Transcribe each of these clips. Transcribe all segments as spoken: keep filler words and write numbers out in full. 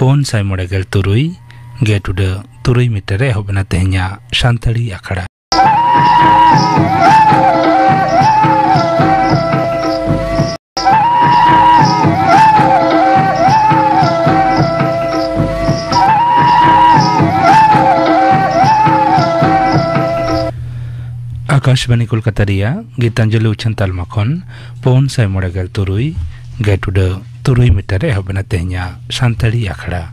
ᱯᱩᱱ ᱥᱟᱭ ᱢᱚᱬᱮ ᱜᱮᱞ ᱛᱩᱨᱩᱭ ᱜᱮ ᱴᱩᱰᱟᱹᱜ ᱛᱩᱨᱩᱭ ᱢᱤᱴᱟᱨ ᱨᱮ ᱮᱦᱚᱵ ᱮᱱᱟ ᱛᱮᱦᱮᱧᱟᱜ ᱥᱟᱱᱛᱟᱲᱤ ᱟᱠᱷᱲᱟ᱾ ᱟᱠᱟᱥᱵᱟᱱᱤ ᱠᱳᱞᱠᱟᱛᱟ ᱨᱮᱭᱟᱜ ᱜᱤᱛᱟᱧᱡᱚᱞᱤ ᱩᱪᱷᱟᱹᱱ ᱛᱟᱞᱢᱟ ᱠᱷᱚᱱ ᱯᱩᱱ ᱥᱟᱭ ᱢᱚᱬᱮ ᱜᱮᱞ ᱛᱩᱨᱩᱭ ᱜᱮ ᱴᱩᱰᱟᱹᱜ ᱛᱩᱨᱩᱭ ᱢᱤᱴᱟᱨ ᱨᱮ ᱮᱦᱚᱵ ᱮᱱᱟ ᱛᱮᱦᱮᱧᱟᱜ ᱥᱟᱱᱛᱟᱲᱤ ᱟᱠᱷᱲᱟ᱾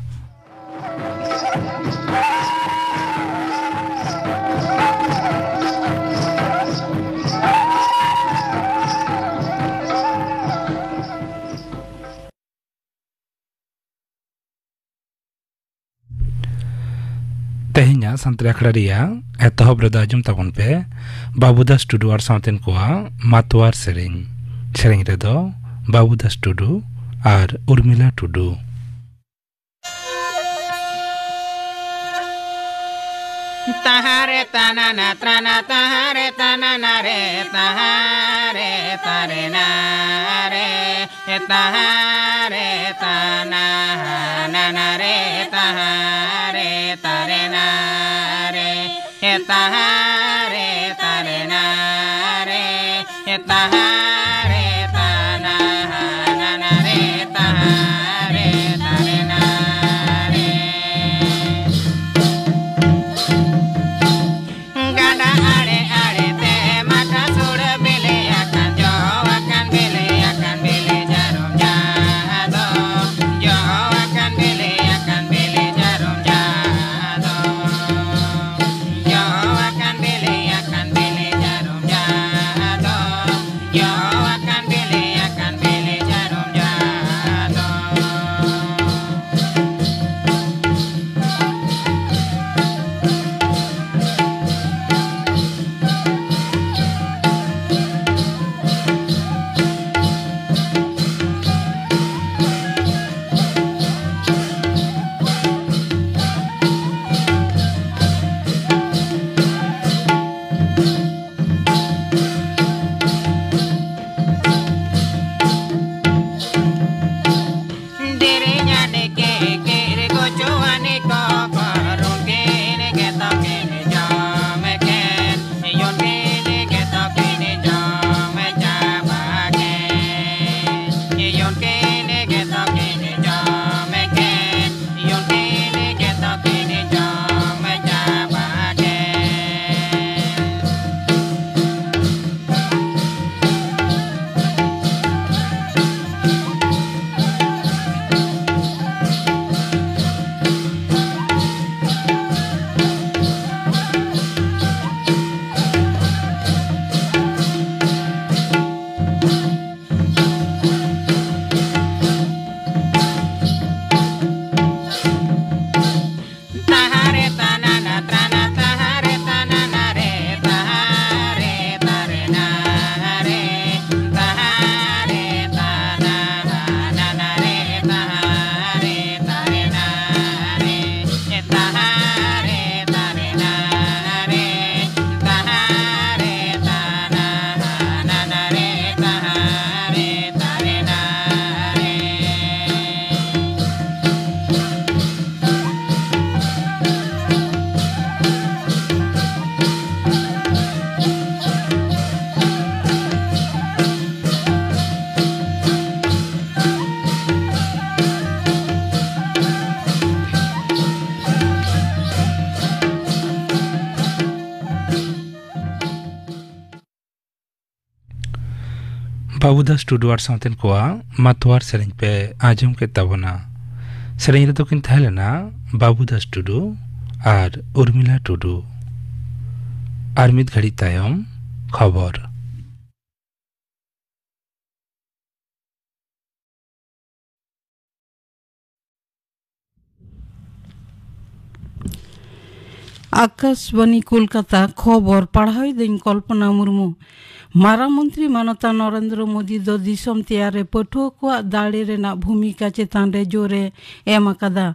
ᱛᱮᱦᱮᱧᱟᱜ ᱥᱟᱱᱛᱟᱲᱤ ᱟᱠᱷᱲᱟ ᱨᱮᱭᱟᱜ ᱮᱛᱚᱦᱚᱵ ᱨᱮᱫᱚ ᱟᱸᱡᱚᱢ ᱛᱟᱵᱚᱱ ᱯᱮ ᱵᱟᱹᱵᱩᱫᱟᱥ ᱴᱩᱰᱩ ᱟᱨ ᱥᱟᱶᱛᱮᱱ ᱠᱚᱣᱟᱜ ᱢᱟᱛᱣᱟᱨ ᱥᱮᱨᱮᱧ᱾ ᱥᱮᱨᱮᱧ ᱨᱮᱫᱚ ᱵᱟᱹᱵᱩᱫᱟᱥ ᱴᱩᱰᱩ ᱟᱨ ᱩᱨᱢᱤᱞᱟ ᱴᱩᱰᱩ᱾ ᱛᱟᱦᱟᱨᱮ ᱛᱟᱱᱟᱱᱟ ᱛᱨᱟᱱᱟ ᱛᱟᱦᱟᱨᱮ ᱛᱟᱱᱟᱱᱟ ᱨᱮ ᱛᱟᱦᱟᱨᱮ ᱛᱟᱨᱮᱱᱟ ᱨᱮ ᱛᱟᱦᱟᱨᱮ ᱛᱟᱱᱟ ᱱᱟᱱᱟ ᱨᱮ ᱛᱟᱦᱟᱨᱮ ᱛᱟᱨᱮᱱᱟ ᱨᱮ ᱛᱟᱦᱟᱨᱮ ᱛᱟᱨᱮᱱᱟ ᱨᱮ ᱛᱟᱦᱟᱨᱮ ᱛᱟᱱᱟ ᱱᱟᱱᱟ ᱨᱮ ᱛᱟᱦᱟᱨᱮ ᱛᱟᱨᱮᱱᱟ ᱨᱮ᱾ ᱜᱟᱰᱟ ᱟᱲᱮ ᱟᱲᱮ ᱛᱮ ᱢᱟᱴᱷᱟ ᱥᱩᱲᱟᱹ ᱵᱤᱞᱤ ᱟᱠᱟᱱ, ᱡᱚ ᱟᱠᱟᱱ ᱵᱤᱞᱤ ᱟᱠᱟᱱ ᱵᱤᱞᱤ ᱡᱟᱹᱨᱩᱢ ᱡᱟᱦᱟᱸ ᱫᱚ, ᱡᱚ ᱟᱠᱟᱱ ᱵᱤᱞᱤ ᱟᱠᱟᱱ ᱵᱤᱞᱤ ᱡᱟᱹᱨᱩᱢ ᱡᱟᱦᱟᱸ ᱫᱚ, ᱡᱚ ᱟᱠᱟᱱ ᱵᱤᱞᱤ ᱟᱠᱟᱱ ᱵᱤᱞᱤ ᱡᱟᱹᱨᱩᱢ ᱡᱟᱦᱟᱸ ᱫᱚ, ᱵᱟᱹᱵᱩᱫᱟᱥ ᱴᱩᱰᱩ ᱟᱨ ᱥᱟᱶᱛᱮᱱ ᱠᱚᱣᱟᱜ ᱢᱟᱛᱣᱟᱨ ᱥᱮᱨᱮᱧ ᱯᱮ ᱟᱸᱡᱚᱢ ᱠᱮᱫ ᱛᱟᱵᱚᱱᱟ᱾ ᱥᱮᱨᱮᱧ ᱨᱮᱫᱚ ᱠᱤᱱ ᱛᱟᱦᱮᱸ ᱞᱮᱱᱟ ᱵᱟᱹᱵᱩᱫᱟᱥ ᱴᱩᱰᱩ ᱟᱨ ᱩᱨᱢᱤᱞᱟ ᱴᱩᱰᱩ᱾ ᱟᱨ ᱢᱤᱫ ᱜᱷᱟᱹᱲᱤᱡ ᱛᱟᱭᱚᱢ ᱠᱷᱚᱵᱚᱨ᱾ ᱟᱠᱟᱥᱵᱟᱱᱤ ᱠᱳᱞᱠᱟᱛᱟ, ᱠᱷᱚᱵᱚᱨ ᱯᱟᱲᱦᱟᱣᱤᱫᱟᱹᱧ ᱠᱚᱞᱯᱚᱱᱟ ᱢᱩᱨᱢᱩ᱾ ᱢᱟᱨᱟᱝ ᱢᱚᱱᱛᱨᱤ ᱢᱟᱱᱚᱛᱟᱱ ᱱᱚᱨᱮᱱᱫᱨᱚ ᱢᱳᱫᱤ ᱫᱚ ᱫᱤᱥᱚᱢ ᱛᱮᱭᱟᱨ ᱨᱮ ᱯᱟᱹᱴᱷᱩᱣᱟᱹ ᱠᱚᱣᱟᱜ ᱫᱟᱲᱮ ᱨᱮᱱᱟᱜ ᱵᱷᱩᱢᱤᱠᱟ ᱪᱮᱛᱟᱱ ᱨᱮ ᱡᱳᱨᱮ ᱮᱢ ᱟᱠᱟᱫᱟ᱾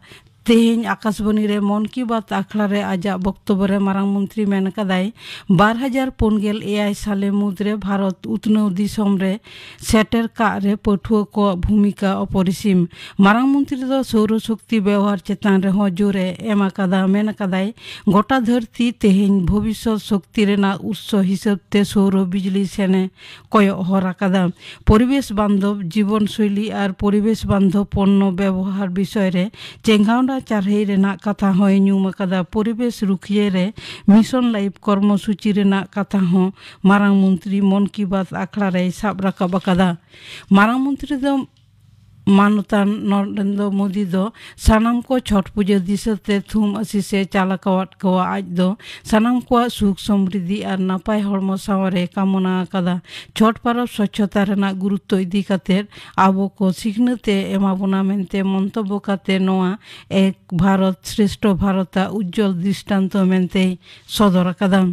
ᱛᱮᱦᱮᱧ ᱟᱠᱟᱥᱵᱟᱱᱤ ᱨᱮ ᱢᱚᱱ ᱠᱤ ᱵᱟᱛ ᱟᱠᱷᱲᱟ ᱨᱮ ᱟᱡᱟᱜ ᱵᱚᱠᱛᱚᱵᱚ ᱨᱮ ᱢᱟᱨᱟᱝ ᱢᱚᱱᱛᱨᱤ ᱢᱮᱱ ᱟᱠᱟᱫᱟᱭ, ᱵᱟᱨ ᱦᱟᱡᱟᱨ ᱯᱩᱱ ᱜᱮᱞ ᱮᱭᱟᱭ ᱥᱟᱞᱮ ᱢᱩᱫᱽᱨᱮ ᱵᱷᱟᱨᱚᱛ ᱩᱛᱱᱟᱹᱣ ᱫᱤᱥᱚᱢ ᱨᱮ ᱥᱮᱴᱮᱨ ᱠᱟᱜ ᱨᱮ ᱯᱟᱹᱴᱷᱩᱣᱟᱹ ᱠᱚᱣᱟᱜ ᱵᱷᱩᱢᱤᱠᱟ ᱚᱯᱚᱨᱤᱥᱤᱢ᱾ ᱢᱟᱨᱟᱝ ᱢᱚᱱᱛᱨᱤ ᱫᱚ ᱥᱳᱣᱨᱚ ᱥᱚᱠᱛᱤ ᱵᱮᱣᱦᱟᱨ ᱪᱮᱛᱟᱱ ᱨᱮᱦᱚᱸ ᱡᱳᱨᱮ ᱮᱢ ᱟᱠᱟᱫᱟ᱾ ᱢᱮᱱ ᱟᱠᱟᱫᱟᱭ, ᱜᱚᱴᱟ ᱫᱷᱟᱹᱨᱛᱤ ᱛᱮᱦᱮᱧ ᱵᱷᱚᱵᱤᱥᱥᱚᱛ ᱥᱚᱠᱛᱤ ᱨᱮᱱᱟᱜ ᱩᱛᱥᱚ ᱦᱤᱥᱟᱹᱵ ᱛᱮ ᱥᱳᱣᱨᱚ ᱵᱤᱡᱽᱞᱤ ᱥᱮᱱᱮ ᱠᱚᱭᱚᱜ ᱦᱚᱨ ᱟᱠᱟᱫᱟ᱾ ᱯᱚᱨᱤᱵᱮᱥ ᱵᱟᱱᱫᱷᱚᱵ ᱡᱤᱵᱚᱱ ᱥᱳᱭᱞᱤ ᱟᱨ ᱯᱚᱨᱤᱵᱮᱥ ᱵᱟᱱᱫᱷᱚᱵ ᱯᱚᱱᱱᱚ ᱵᱮᱵᱚᱦᱟᱨ ᱵᱤᱥᱚᱭ ᱨᱮ ᱪᱮᱸᱜᱷᱟᱣᱱᱟ ᱪᱟᱨᱦᱟᱹᱭ ᱨᱮᱱᱟᱜ ᱠᱟᱛᱷᱟ ᱦᱚᱸᱭ ᱧᱩᱢ ᱟᱠᱟᱫᱟ᱾ ᱯᱚᱨᱤᱵᱮᱥ ᱨᱩᱠᱷᱤᱭᱟᱹ ᱨᱮ ᱢᱤᱥᱚᱱ ᱞᱟᱭᱤᱯᱷ ᱠᱚᱨᱢᱚ ᱥᱩᱪᱤ ᱨᱮᱱᱟᱜ ᱠᱟᱛᱷᱟ ᱦᱚᱸ ᱢᱟᱨᱟᱝ ᱢᱚᱱᱛᱨᱤ ᱢᱚᱱ ᱠᱤ ᱵᱟᱛ ᱟᱠᱷᱲᱟ ᱨᱮᱭ ᱥᱟᱵ ᱨᱟᱠᱟᱵ ᱟᱠᱟᱫᱟ᱾ ᱢᱟᱨᱟᱝ ᱢᱚᱱᱛᱨᱤ ᱫᱚ ᱢᱟᱱᱚᱛᱟᱱ ᱱᱚᱨᱮᱱᱫᱨᱚ ᱢᱳᱫᱤ ᱫᱚ ᱥᱟᱱᱟᱢ ᱠᱚ ᱪᱷᱚᱴ ᱯᱩᱡᱟᱹ ᱫᱤᱥᱟᱹᱛᱮ ᱛᱷᱩᱢ ᱟᱥᱤᱥ ᱮ ᱪᱟᱞ ᱟᱠᱟᱣᱟᱫ ᱠᱚᱣᱟ᱾ ᱟᱡ ᱫᱚ ᱥᱟᱱᱟᱢ ᱠᱚᱣᱟᱜ ᱥᱩᱠ ᱥᱚᱢᱨᱤᱫᱷᱤ ᱟᱨ ᱱᱟᱯᱟᱭ ᱦᱚᱲᱢᱚ ᱥᱟᱶᱟᱨ ᱮ ᱠᱟᱢᱚᱱᱟ ᱟᱠᱟᱫᱟ᱾ ᱪᱷᱚᱴ ᱯᱚᱨᱚᱵᱽ ᱥᱚᱪᱷᱚᱛᱟ ᱨᱮᱱᱟᱜ ᱜᱩᱨᱩᱛᱛᱚ ᱤᱫᱤ ᱠᱟᱛᱮ ᱟᱵᱚ ᱠᱚ ᱥᱤᱠᱷᱱᱟᱹᱛ ᱮ ᱮᱢᱟ ᱵᱚᱱᱟ ᱢᱮᱱᱛᱮ ᱢᱚᱱᱛᱚᱵᱵᱚ ᱠᱟᱛᱮ ᱱᱚᱣᱟ ᱮᱠ ᱵᱷᱟᱨᱚᱛ ᱥᱨᱮᱥᱴᱷᱚ ᱵᱷᱟᱨᱚᱛ ᱟᱜ ᱩᱡᱡᱚᱞ ᱫᱨᱤᱥᱴᱟᱱᱛᱚ ᱢᱮᱱᱛᱮᱭ ᱥᱚᱫᱚᱨ ᱟᱠᱟᱫᱟ᱾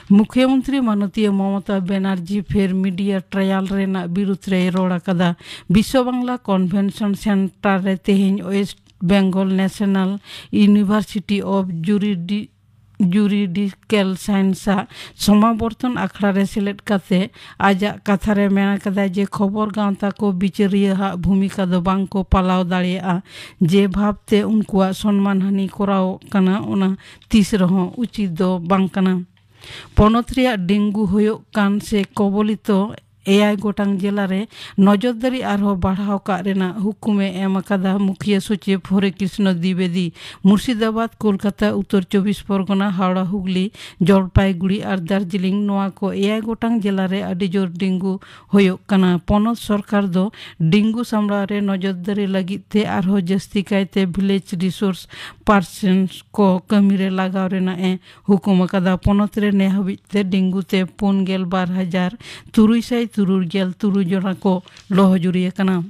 ᱢᱩᱠᱷᱭᱚᱢᱚᱱᱛᱨᱤ ᱢᱟᱱᱚᱛᱤᱭᱟᱹ ᱢᱚᱢᱚᱛᱟ ᱵᱮᱱᱟᱨᱡᱤ ᱯᱷᱮᱨ ᱢᱤᱰᱤᱭᱟ ᱴᱨᱟᱭᱟᱞ ᱨᱮᱱᱟᱜ ᱵᱤᱨᱩᱫᱷ ᱨᱮᱭ ᱨᱚᱲ ᱟᱠᱟᱫᱟ᱾ ᱵᱤᱥᱥᱚ ᱵᱟᱝᱞᱟ ᱠᱚᱱᱵᱷᱮᱱᱥᱚᱱ ᱥᱮᱱᱴᱟᱨ ᱨᱮ ᱛᱮᱦᱮᱧ West Bengal national university of juridical-, juridical science ᱟᱜ ᱥᱚᱢᱟᱵᱚᱨᱛᱚᱱ ᱟᱠᱷᱲᱟ ᱨᱮ ᱥᱮᱞᱮᱫ ᱠᱟᱛᱮ ᱟᱡᱟᱜ ᱠᱟᱛᱷᱟ ᱨᱮ ᱢᱮᱱ ᱟᱠᱟᱫᱟ ᱡᱮ ᱠᱷᱚᱵᱚᱨ ᱜᱟᱶᱛᱟ ᱠᱚ ᱵᱤᱪᱟᱹᱨᱤᱭᱟᱹ ᱟᱜ ᱵᱷᱩᱢᱤᱠᱟ ᱫᱚ ᱵᱟᱝ ᱠᱚ ᱯᱟᱞᱟᱣ ᱫᱟᱲᱮᱭᱟᱜᱼᱟ᱾ ᱡᱮ ᱵᱷᱟᱵᱽ ᱛᱮ ᱩᱱᱠᱩᱣᱟᱜ ᱥᱚᱱᱢᱟᱱ ᱦᱟᱹᱱᱤ ᱠᱚᱨᱟᱣ ᱠᱟᱱᱟ, ᱚᱱᱟ ᱛᱤᱥ ᱨᱮᱦᱚᱸ ᱩᱪᱤᱛ ᱫᱚ ᱵᱟᱝ ᱠᱟᱱᱟ᱾ ᱯᱚᱱᱚᱛ ᱨᱮᱭᱟᱜ ᱰᱮᱝᱜᱩ ᱦᱩᱭᱩᱜ ᱠᱟᱱ ᱥᱮ ᱠᱚᱵᱚᱞᱤᱛᱚ ᱮᱭᱟᱭ ᱜᱚᱴᱟᱝ ᱡᱮᱞᱟ ᱨᱮ ᱱᱚᱡᱚᱨᱫᱟᱨᱤ ᱟᱨᱦᱚᱸ ᱵᱟᱲᱦᱟᱣ ᱠᱟᱜ ᱨᱮᱱᱟᱜ ᱦᱩᱠᱩᱢᱮ ᱮᱢ ᱟᱠᱟᱫᱟ ᱢᱩᱠᱷᱤᱭᱟᱹ ᱥᱚᱪᱤᱵᱽ ᱦᱚᱨᱮ ᱠᱨᱤᱥᱱᱚ ᱫᱤᱵᱮᱫᱤ᱾ ᱢᱩᱨᱥᱤᱫᱟᱵᱟᱫᱽ, ᱠᱳᱞᱠᱟᱛᱟ, ᱩᱛᱛᱚᱨ ᱪᱚᱵᱵᱤᱥ ᱯᱚᱨᱜᱚᱱᱟ, ᱦᱟᱣᱲᱟ, ᱦᱩᱜᱽᱞᱤ, ᱡᱚᱞᱯᱟᱭᱜᱩᱲᱤ ᱟᱨ ᱫᱟᱨᱡᱤᱞᱤᱝ, ᱱᱚᱣᱟ ᱠᱚ ᱮᱭᱟᱭ ᱜᱚᱴᱟᱝ ᱡᱮᱞᱟ ᱨᱮ ᱟᱹᱰᱤ ᱡᱳᱨ ᱰᱮᱝᱜᱩ ᱦᱩᱭᱩᱜ ᱠᱟᱱᱟ᱾ ᱯᱚᱱᱚᱛ ᱥᱚᱨᱠᱟᱨ ᱫᱚ ᱰᱮᱝᱜᱩ ᱥᱟᱢᱲᱟᱣ ᱨᱮ ᱱᱚᱡᱚᱨᱫᱟᱨᱤ ᱞᱟᱹᱜᱤᱫ ᱛᱮ ᱟᱨᱦᱚᱸ ᱡᱟᱹᱥᱛᱤ ᱠᱟᱭᱛᱮ ᱵᱷᱤᱞᱮᱡᱽ ᱨᱤᱥᱳᱨᱥ ᱯᱟᱨᱥᱚᱱ ᱠᱚ ᱠᱟᱹᱢᱤ ᱨᱮ ᱞᱟᱜᱟᱣ ᱨᱮᱱᱟᱜ ᱮ ᱦᱩᱠᱩᱢ ᱟᱠᱟᱫᱟ᱾ ᱯᱚᱱᱚᱛ ᱨᱮ ᱱᱮ ᱦᱟᱹᱵᱤᱡ ᱛᱮ ᱰᱮᱝᱜᱩ ᱛᱮ ᱯᱩᱱ ᱜᱮᱞ ᱵᱟᱨ ᱦᱟᱡᱟᱨ ᱛᱩᱨᱩᱭ ᱥᱟᱭ ᱛᱩᱨᱩᱭ ᱜᱮᱞ ᱛᱩᱨᱩᱭ ᱡᱚᱱᱟ ᱠᱚ ᱞᱚᱦᱚᱡᱩᱨᱤ ᱟᱠᱟᱱᱟ᱾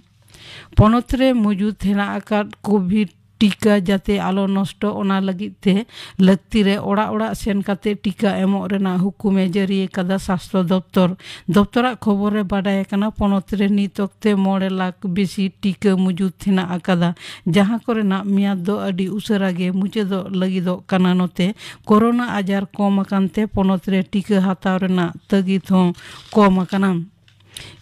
ᱯᱚᱱᱚᱛ ᱨᱮ ᱢᱚᱡᱩᱫ ᱦᱮᱱᱟᱜ ᱟᱠᱟᱫ ᱠᱳᱵᱷᱤᱰ ᱴᱤᱠᱟ ᱡᱟᱛᱮ ᱟᱞᱚ ᱱᱚᱥᱴᱚ, ᱚᱱᱟ ᱞᱟᱹᱜᱤᱫ ᱛᱮ ᱞᱟᱹᱠᱛᱤ ᱨᱮ ᱚᱲᱟᱜ ᱚᱲᱟᱜ ᱥᱮᱱ ᱠᱟᱛᱮ ᱴᱤᱠᱟ ᱮᱢᱚᱜ ᱨᱮᱱᱟᱜ ᱦᱩᱠᱩᱢ ᱮ ᱡᱟᱹᱨᱤ ᱟᱠᱟᱫᱟ ᱥᱟᱥᱛᱷᱚ ᱫᱚᱯᱛᱚᱨ᱾ ᱫᱚᱯᱛᱚᱨᱟᱜ ᱠᱷᱚᱵᱚᱨ ᱨᱮ ᱵᱟᱰᱟᱭ ᱟᱠᱟᱱᱟ, ᱯᱚᱱᱚᱛ ᱨᱮ ᱱᱤᱛ ᱚᱠᱛᱮ ᱢᱚᱬᱮ ᱞᱟᱠᱷ ᱵᱮᱥᱤ ᱴᱤᱠᱟ ᱢᱚᱡᱩᱫ ᱦᱮᱱᱟᱜ ᱟᱠᱟᱫᱟ, ᱡᱟᱦᱟᱸ ᱠᱚᱨᱮᱱᱟᱜ ᱢᱮᱭᱟᱫ ᱫᱚ ᱟᱹᱰᱤ ᱩᱥᱟᱹᱨᱟ ᱜᱮ ᱢᱩᱪᱟᱹᱫᱚᱜ ᱞᱟᱹᱜᱤᱫᱚᱜ ᱠᱟᱱᱟ᱾ ᱱᱚᱛᱮ ᱠᱳᱨᱳᱱᱟ ᱟᱡᱟᱨ ᱠᱚᱢ ᱟᱠᱟᱱ ᱛᱮ ᱯᱚᱱᱚᱛ ᱨᱮ ᱴᱤᱠᱟ ᱦᱟᱛᱟᱣ ᱨᱮᱱᱟᱜ ᱛᱟᱹᱜᱤᱫ ᱦᱚᱸ ᱠᱚᱢ ᱟᱠᱟᱱᱟ᱾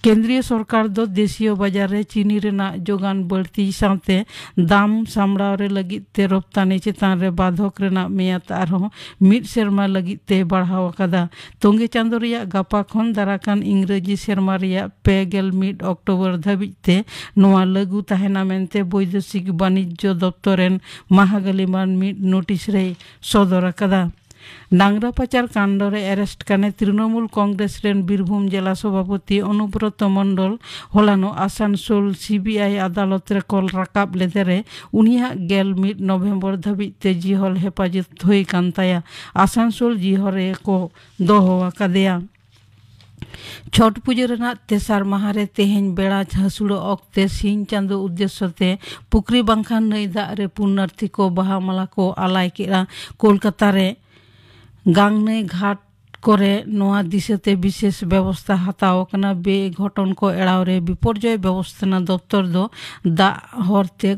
ᱠᱮᱱᱫᱨᱤᱭᱚ ᱥᱚᱨᱠᱟᱨ ᱫᱚ ᱫᱮᱥᱤᱭᱚ ᱵᱟᱡᱟᱨ ᱨᱮ ᱪᱤᱱᱤ ᱨᱮᱱᱟᱜ ᱡᱳᱜᱟᱱ ᱵᱟᱹᱲᱛᱤ ᱥᱟᱶᱛᱮ ᱫᱟᱢ ᱥᱟᱢᱲᱟᱣ ᱨᱮ ᱞᱟᱹᱜᱤᱫ ᱛᱮ ᱨᱚᱯᱛᱟᱱᱤ ᱪᱮᱛᱟᱱ ᱨᱮ ᱵᱟᱫᱷᱚᱠ ᱨᱮᱱᱟᱜ ᱢᱮᱭᱟᱫ ᱟᱨᱦᱚᱸ ᱢᱤᱫ ᱥᱮᱨᱢᱟ ᱞᱟᱹᱜᱤᱫ ᱛᱮ ᱵᱟᱲᱦᱟᱣ ᱟᱠᱟᱫᱟ᱾ ᱛᱚᱝᱜᱮ ᱪᱟᱸᱫᱚ ᱨᱮᱭᱟᱜ ᱜᱟᱯᱟ ᱠᱷᱚᱱ ᱫᱟᱨᱟᱠᱟᱱ ᱤᱝᱨᱮᱡᱤ ᱥᱮᱨᱢᱟ ᱨᱮᱭᱟᱜ ᱯᱮ ᱜᱮᱞ ᱢᱤᱫ ᱚᱠᱴᱳᱵᱚᱨ ᱫᱷᱟᱹᱵᱤᱡ ᱛᱮ ᱱᱚᱣᱟ ᱞᱟᱹᱜᱩ ᱛᱟᱦᱮᱱᱟ ᱢᱮᱱᱛᱮ ᱵᱳᱭᱫᱮᱥᱤᱠ ᱵᱟᱱᱤᱡᱽᱡᱚ ᱫᱚᱯᱛᱚᱨ ᱨᱮᱱ ᱢᱟᱦᱟᱜᱟᱞᱤᱢᱟᱱ ᱢᱤᱫ ᱱᱳᱴᱤᱥ ᱨᱮᱭ ᱥᱚᱫᱚᱨ ᱟᱠᱟᱫᱟ᱾ ᱰᱟᱝᱨᱟ ᱯᱟᱪᱟᱨ ᱠᱟᱱᱰ ᱨᱮ ᱮᱨᱮᱥᱴ ᱠᱟᱱᱮ ᱛᱨᱤᱱᱚᱢᱩᱞ ᱠᱚᱝᱜᱨᱮᱥ ᱨᱮᱱ ᱵᱤᱨᱵᱷᱩᱢ ᱡᱮᱞᱟ ᱥᱚᱵᱷᱟᱯᱚᱛᱤ ᱚᱱᱩᱵᱨᱚᱛᱚ ᱢᱚᱱᱰᱚᱞ ᱦᱚᱞᱟᱱᱚᱜ ᱟᱥᱟᱱᱥᱳᱞ ᱥᱤᱵᱤᱟᱭ ᱟᱫᱟᱞᱚᱛ ᱨᱮ ᱠᱚᱞ ᱨᱟᱠᱟᱵ ᱞᱮᱫᱮ ᱨᱮ ᱩᱱᱤᱭᱟᱜ ᱜᱮᱞ ᱢᱤᱫ ᱱᱚᱵᱷᱮᱢᱵᱚᱨ ᱫᱷᱟᱹᱵᱤᱡ ᱛᱮ ᱡᱤᱦᱚᱞ ᱦᱮᱯᱟᱡᱚᱛ ᱦᱩᱭ ᱠᱟᱱ ᱛᱟᱭᱟ᱾ ᱟᱥᱟᱱᱥᱳᱞ ᱡᱤᱦᱚᱞ ᱨᱮ ᱠᱚ ᱫᱚᱦᱚ ᱟᱠᱟᱫᱮᱭᱟ᱾ ᱪᱷᱚᱴ ᱯᱩᱡᱟᱹ ᱨᱮᱱᱟᱜ ᱛᱮᱥᱟᱨ ᱢᱟᱦᱟ ᱨᱮ ᱛᱮᱦᱮᱧ ᱵᱮᱲᱟ ᱦᱟᱹᱥᱩᱲᱚᱜ ᱚᱠᱛᱮ ᱥᱤᱧ ᱪᱟᱸᱫᱚ ᱩᱫᱽᱫᱮᱥᱥᱚ ᱛᱮ ᱯᱩᱠᱷᱨᱤ ᱵᱟᱝᱠᱷᱟᱱ ᱱᱟᱹᱭ ᱫᱟᱜ ᱨᱮ ᱯᱩᱱᱱᱟᱨᱛᱷᱤ ᱠᱚ ᱵᱟᱦᱟ ᱢᱟᱞᱟ ᱠᱚ ᱟᱞᱟᱭ ᱠᱮᱫᱼᱟ᱾ ᱠᱳᱞᱠᱟᱛᱟ ᱨᱮ ᱜᱟᱝᱱᱟᱹᱭ ᱜᱷᱟᱴ ᱠᱚᱨᱮ ᱱᱚᱣᱟ ᱫᱤᱥᱟᱹᱛᱮ ᱵᱤᱥᱮᱥ ᱵᱮᱵᱚᱥᱛᱷᱟ ᱦᱟᱛᱟᱣ ᱟᱠᱟᱱᱟ᱾ ᱵᱮᱼᱜᱷᱚᱴᱚᱱ ᱠᱚ ᱮᱲᱟᱣ ᱨᱮ ᱵᱤᱯᱚᱨᱡᱚᱭ ᱵᱮᱵᱚᱥᱛᱷᱟᱯᱚᱱᱟ ᱫᱚᱯᱛᱚᱨ ᱫᱚ ᱫᱟᱜ ᱦᱚᱨᱛᱮ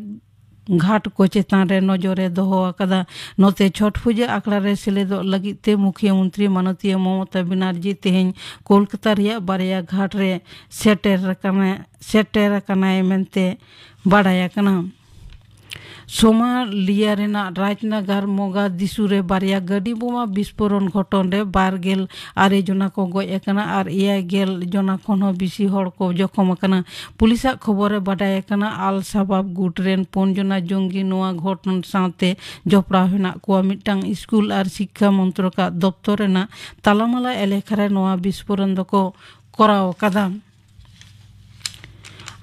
ᱜᱷᱟᱴ ᱠᱚ ᱪᱮᱛᱟᱱ ᱨᱮ ᱱᱚᱡᱚᱨ ᱮ ᱫᱚᱦᱚ ᱟᱠᱟᱫᱟ᱾ ᱱᱚᱛᱮ ᱪᱷᱚᱴ ᱯᱩᱡᱟᱹ ᱟᱠᱷᱲᱟ ᱨᱮ ᱥᱮᱞᱮᱫᱚᱜ ᱞᱟᱹᱜᱤᱫ ᱛᱮ ᱢᱩᱠᱷᱭᱟᱹ ᱢᱚᱱᱛᱨᱤ ᱢᱟᱱᱚᱛᱤᱭᱟᱹ ᱢᱚᱢᱚᱛᱟ ᱵᱮᱱᱟᱨᱡᱤ ᱛᱮᱦᱮᱧ ᱠᱳᱞᱠᱟᱛᱟ ᱨᱮᱭᱟᱜ ᱵᱟᱨᱭᱟ ᱜᱷᱟᱴ ᱨᱮ ᱥᱮᱴᱮᱨ ᱟᱠᱟᱱᱟ, ᱥᱮᱴᱮᱨ ᱟᱠᱟᱱᱟᱭ ᱢᱮᱱᱛᱮ ᱵᱟᱰᱟᱭ ᱟᱠᱟᱱᱟ᱾ ᱥᱳᱢᱟᱞᱤᱭᱟ ᱨᱮᱱᱟᱜ ᱨᱟᱡᱽᱱᱟᱜᱟᱨ ᱢᱳᱜᱟᱫᱤᱥᱩ ᱨᱮ ᱵᱟᱨᱭᱟ ᱜᱟᱹᱰᱤ ᱵᱳᱢᱟ ᱵᱤᱥᱯᱷᱳᱨᱚᱱ ᱜᱷᱚᱴᱚᱱ ᱨᱮ ᱵᱟᱨ ᱜᱮᱞ ᱟᱨᱮ ᱡᱚᱱᱟ ᱠᱚ ᱜᱚᱡ ᱟᱠᱟᱱᱟ ᱟᱨ ᱮᱭᱟᱭ ᱜᱮᱞ ᱡᱚᱱᱟ ᱠᱷᱚᱱ ᱦᱚᱸ ᱵᱤᱥᱤ ᱦᱚᱲ ᱠᱚ ᱡᱚᱠᱷᱚᱢ ᱟᱠᱟᱱᱟ᱾ ᱯᱩᱞᱤᱥᱟᱜ ᱠᱷᱚᱵᱚᱨ ᱨᱮ ᱵᱟᱰᱟᱭ ᱟᱠᱟᱱᱟ, ᱟᱞ ᱥᱟᱵᱟᱵ ᱜᱩᱴ ᱨᱮᱱ ᱯᱩᱱ ᱡᱚᱱᱟ ᱡᱚᱝᱜᱤ ᱱᱚᱣᱟ ᱜᱷᱚᱴᱚᱱ ᱥᱟᱶᱛᱮ ᱡᱚᱯᱲᱟᱣ ᱦᱮᱱᱟᱜ ᱠᱚᱣᱟ᱾ ᱢᱤᱫᱴᱟᱝ ᱥᱠᱩᱞ ᱟᱨ ᱥᱤᱠᱠᱷᱟ ᱢᱚᱱᱛᱨᱚᱠᱟᱜ ᱫᱚᱯᱛᱚᱨ ᱨᱮᱱᱟᱜ ᱛᱟᱞᱟᱢᱟᱞᱟ ᱮᱞᱟᱠᱟ ᱨᱮ ᱱᱚᱣᱟ ᱵᱤᱥᱯᱷᱳᱨᱚᱱ ᱫᱚᱠᱚ ᱠᱚᱨᱟᱣ ᱟᱠᱟᱫᱟ᱾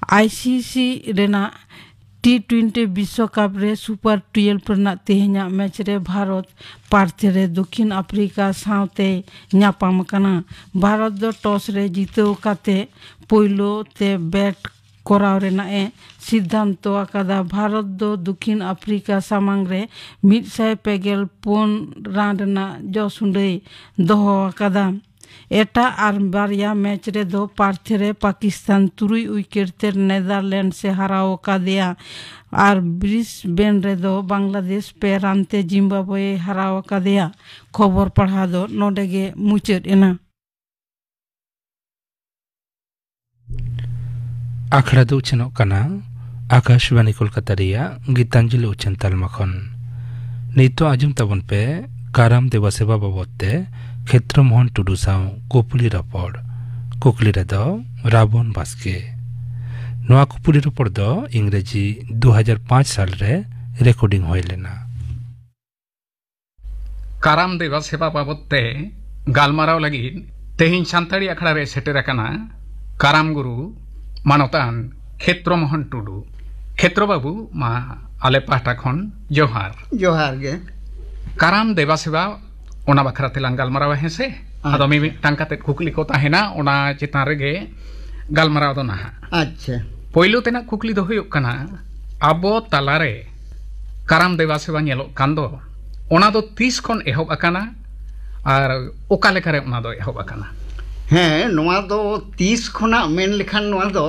ᱟᱭᱥᱤᱥᱤ ᱨᱮᱱᱟᱜ ᱴᱤ ᱴᱩᱭᱮᱱᱴᱤ ᱵᱤᱥᱥᱚᱠᱟᱯ ᱨᱮ ᱥᱩᱯᱟᱨ ᱴᱩᱭᱮᱞᱵᱷ ᱨᱮᱱᱟᱜ ᱛᱮᱦᱮᱧᱟᱜ ᱢᱮᱪ ᱨᱮ ᱵᱷᱟᱨᱚᱛ ᱯᱟᱨᱛᱷ ᱨᱮ ᱫᱚᱠᱷᱤᱱ ᱟᱯᱷᱨᱤᱠᱟ ᱥᱟᱶᱛᱮᱭ ᱧᱟᱯᱟᱢ ᱟᱠᱟᱱᱟ᱾ ᱵᱷᱟᱨᱚᱛ ᱫᱚ ᱴᱚᱥ ᱨᱮ ᱡᱤᱛᱟᱹᱣ ᱠᱟᱛᱮ ᱯᱳᱭᱞᱳ ᱛᱮ ᱵᱮᱴ ᱠᱚᱨᱟᱣ ᱨᱮᱱᱟᱜ ᱮ ᱥᱤᱫᱽᱫᱷᱟᱱᱛᱚ ᱟᱠᱟᱫᱟ᱾ ᱵᱷᱟᱨᱚᱛ ᱫᱚ ᱫᱚᱠᱷᱤᱱ ᱟᱯᱷᱨᱤᱠᱟ ᱥᱟᱢᱟᱝ ᱨᱮ ᱢᱤᱫ ᱥᱟᱭ ᱯᱮ ᱜᱮᱞ ᱯᱩᱱ ᱨᱟᱱ ᱨᱮᱱᱟᱜ ᱡᱚᱥ ᱩᱰᱟᱹᱭ ᱫᱚᱦᱚ ᱟᱠᱟᱫᱟ᱾ ᱮᱴᱟᱜ ᱟᱨ ᱵᱟᱨᱭᱟ ᱢᱮᱪ ᱨᱮᱫᱚ ᱯᱟᱨᱛᱷ ᱨᱮ ᱯᱟᱠᱤᱥᱛᱟᱱ ᱛᱩᱨᱩᱭ ᱩᱭᱠᱮᱴ ᱛᱮ ᱱᱮᱫᱟᱨᱞᱮᱱᱰᱥ ᱮ ᱦᱟᱨᱟᱣ ᱟᱠᱟᱫᱮᱭᱟ ᱟᱨ ᱵᱨᱤᱥᱵᱮᱱ ᱨᱮᱫᱚ ᱵᱟᱝᱞᱟᱫᱮᱥ ᱯᱮ ᱨᱟᱱ ᱛᱮ ᱡᱤᱢᱵᱟᱵᱣᱮᱭ ᱦᱟᱨᱟᱣ ᱟᱠᱟᱫᱮᱭᱟ᱾ ᱠᱷᱚᱵᱚᱨ ᱯᱟᱲᱦᱟᱣ ᱫᱚ ᱱᱚᱰᱮ ᱜᱮ ᱢᱩᱪᱟᱹᱫ ᱮᱱᱟ᱾ ᱟᱠᱷᱲᱟ ᱫᱚ ᱩᱪᱷᱟᱹᱱᱚᱜ ᱠᱟᱱᱟ ᱟᱠᱟᱥᱵᱟᱱᱤ ᱠᱳᱞᱠᱟᱛᱟ ᱨᱮᱭᱟᱜ ᱜᱤᱛᱟᱧᱡᱚᱞᱤ ᱩᱪᱷᱟᱹᱱ ᱛᱟᱞᱢᱟ ᱠᱷᱚᱱ᱾ ᱱᱤᱛᱚᱜ ᱟᱸᱡᱚᱢ ᱛᱟᱵᱚᱱ ᱯᱮ ᱠᱟᱨᱟᱢ ᱫᱮᱵᱟ ᱥᱮᱵᱟ ᱵᱟᱵᱚᱫ ᱛᱮ ᱠᱷᱮᱛᱨᱚ ᱢᱳᱦᱚᱱ ᱴᱩᱰᱩ ᱥᱟᱶ ᱠᱩᱯᱞᱤ ᱨᱚᱯᱚᱲ᱾ ᱠᱩᱠᱞᱤ ᱨᱮᱫᱚ ᱨᱟᱵᱚᱱ ᱵᱟᱥᱠᱮ᱾ ᱱᱚᱣᱟ ᱠᱩᱯᱞᱤ ᱨᱚᱯᱚᱲ ᱫᱚ ᱤᱝᱨᱮᱡᱤ ᱫᱩ ᱦᱟᱡᱟᱨ ᱯᱟᱸᱪ ᱥᱟᱞ ᱨᱮ ᱨᱮᱠᱚᱨᱰᱤᱝ ᱦᱩᱭ ᱞᱮᱱᱟ᱾ ᱠᱟᱨᱟᱢ ᱫᱮᱵᱟ ᱥᱮᱵᱟ ᱵᱟᱵᱚᱫ ᱛᱮ ᱜᱟᱞᱢᱟᱨᱟᱣ ᱞᱟᱹᱜᱤᱫ ᱛᱮᱦᱮᱧ ᱥᱟᱱᱛᱟᱲᱤ ᱟᱠᱷᱲᱟ ᱨᱮ ᱥᱮᱴᱮᱨ ᱟᱠᱟᱱᱟ ᱠᱟᱨᱟᱢ ᱜᱩᱨᱩ ᱢᱟᱱᱚᱛᱟᱱ ᱠᱷᱮᱛᱨᱚ ᱢᱳᱦᱚᱱ ᱴᱩᱰᱩ᱾ ᱠᱷᱮᱛᱨᱚ ᱵᱟᱹᱵᱩ, ᱢᱟ ᱟᱞᱮ ᱯᱟᱦᱴᱟ ᱠᱷᱚᱱ ᱡᱚᱦᱟᱨ᱾ ᱡᱚᱦᱟᱨ ᱜᱮ᱾ ᱠᱟᱨᱟᱢ ᱫᱮᱵᱟ ᱥᱮᱵᱟ, ᱚᱱᱟ ᱵᱟᱠᱷᱨᱟ ᱛᱮᱞᱟᱝ ᱜᱟᱞᱢᱟᱨᱟᱣᱟ, ᱦᱮᱸ ᱥᱮ? ᱟᱫᱚ ᱟᱪᱪᱷᱟ᱾ ᱢᱤᱢᱤᱫᱴᱟᱝ ᱠᱟᱛᱮ ᱠᱩᱠᱞᱤ ᱠᱚ ᱛᱟᱦᱮᱱᱟ, ᱚᱱᱟ ᱪᱮᱛᱟᱱ ᱨᱮᱜᱮ ᱜᱟᱞᱢᱟᱨᱟᱣ ᱫᱚ ᱱᱟᱦᱟᱜ᱾ ᱟᱪᱪᱷᱟ᱾ ᱯᱳᱭᱞᱳ ᱛᱮᱱᱟᱜ ᱠᱩᱠᱞᱤ ᱫᱚ ᱦᱩᱭᱩᱜ ᱠᱟᱱᱟ, ᱟᱵᱚ ᱛᱟᱞᱟᱨᱮ ᱠᱟᱨᱟᱢ ᱫᱮᱵᱟ ᱥᱮᱵᱟ ᱧᱮᱞᱚᱜ ᱠᱟᱱ ᱫᱚ, ᱚᱱᱟ ᱫᱚ ᱛᱤᱥ ᱠᱷᱚᱱ ᱮᱦᱚᱵ ᱟᱠᱟᱱᱟ ᱟᱨ ᱚᱠᱟ ᱞᱮᱠᱟᱨᱮ ᱚᱱᱟ ᱫᱚ ᱮᱦᱚᱵ ᱟᱠᱟᱱᱟ? ᱦᱮᱸ, ᱱᱚᱣᱟ ᱫᱚ ᱛᱤᱥ ᱠᱷᱚᱱᱟᱜ ᱢᱮᱱ ᱞᱮᱠᱷᱟᱱ, ᱱᱚᱣᱟ ᱫᱚ,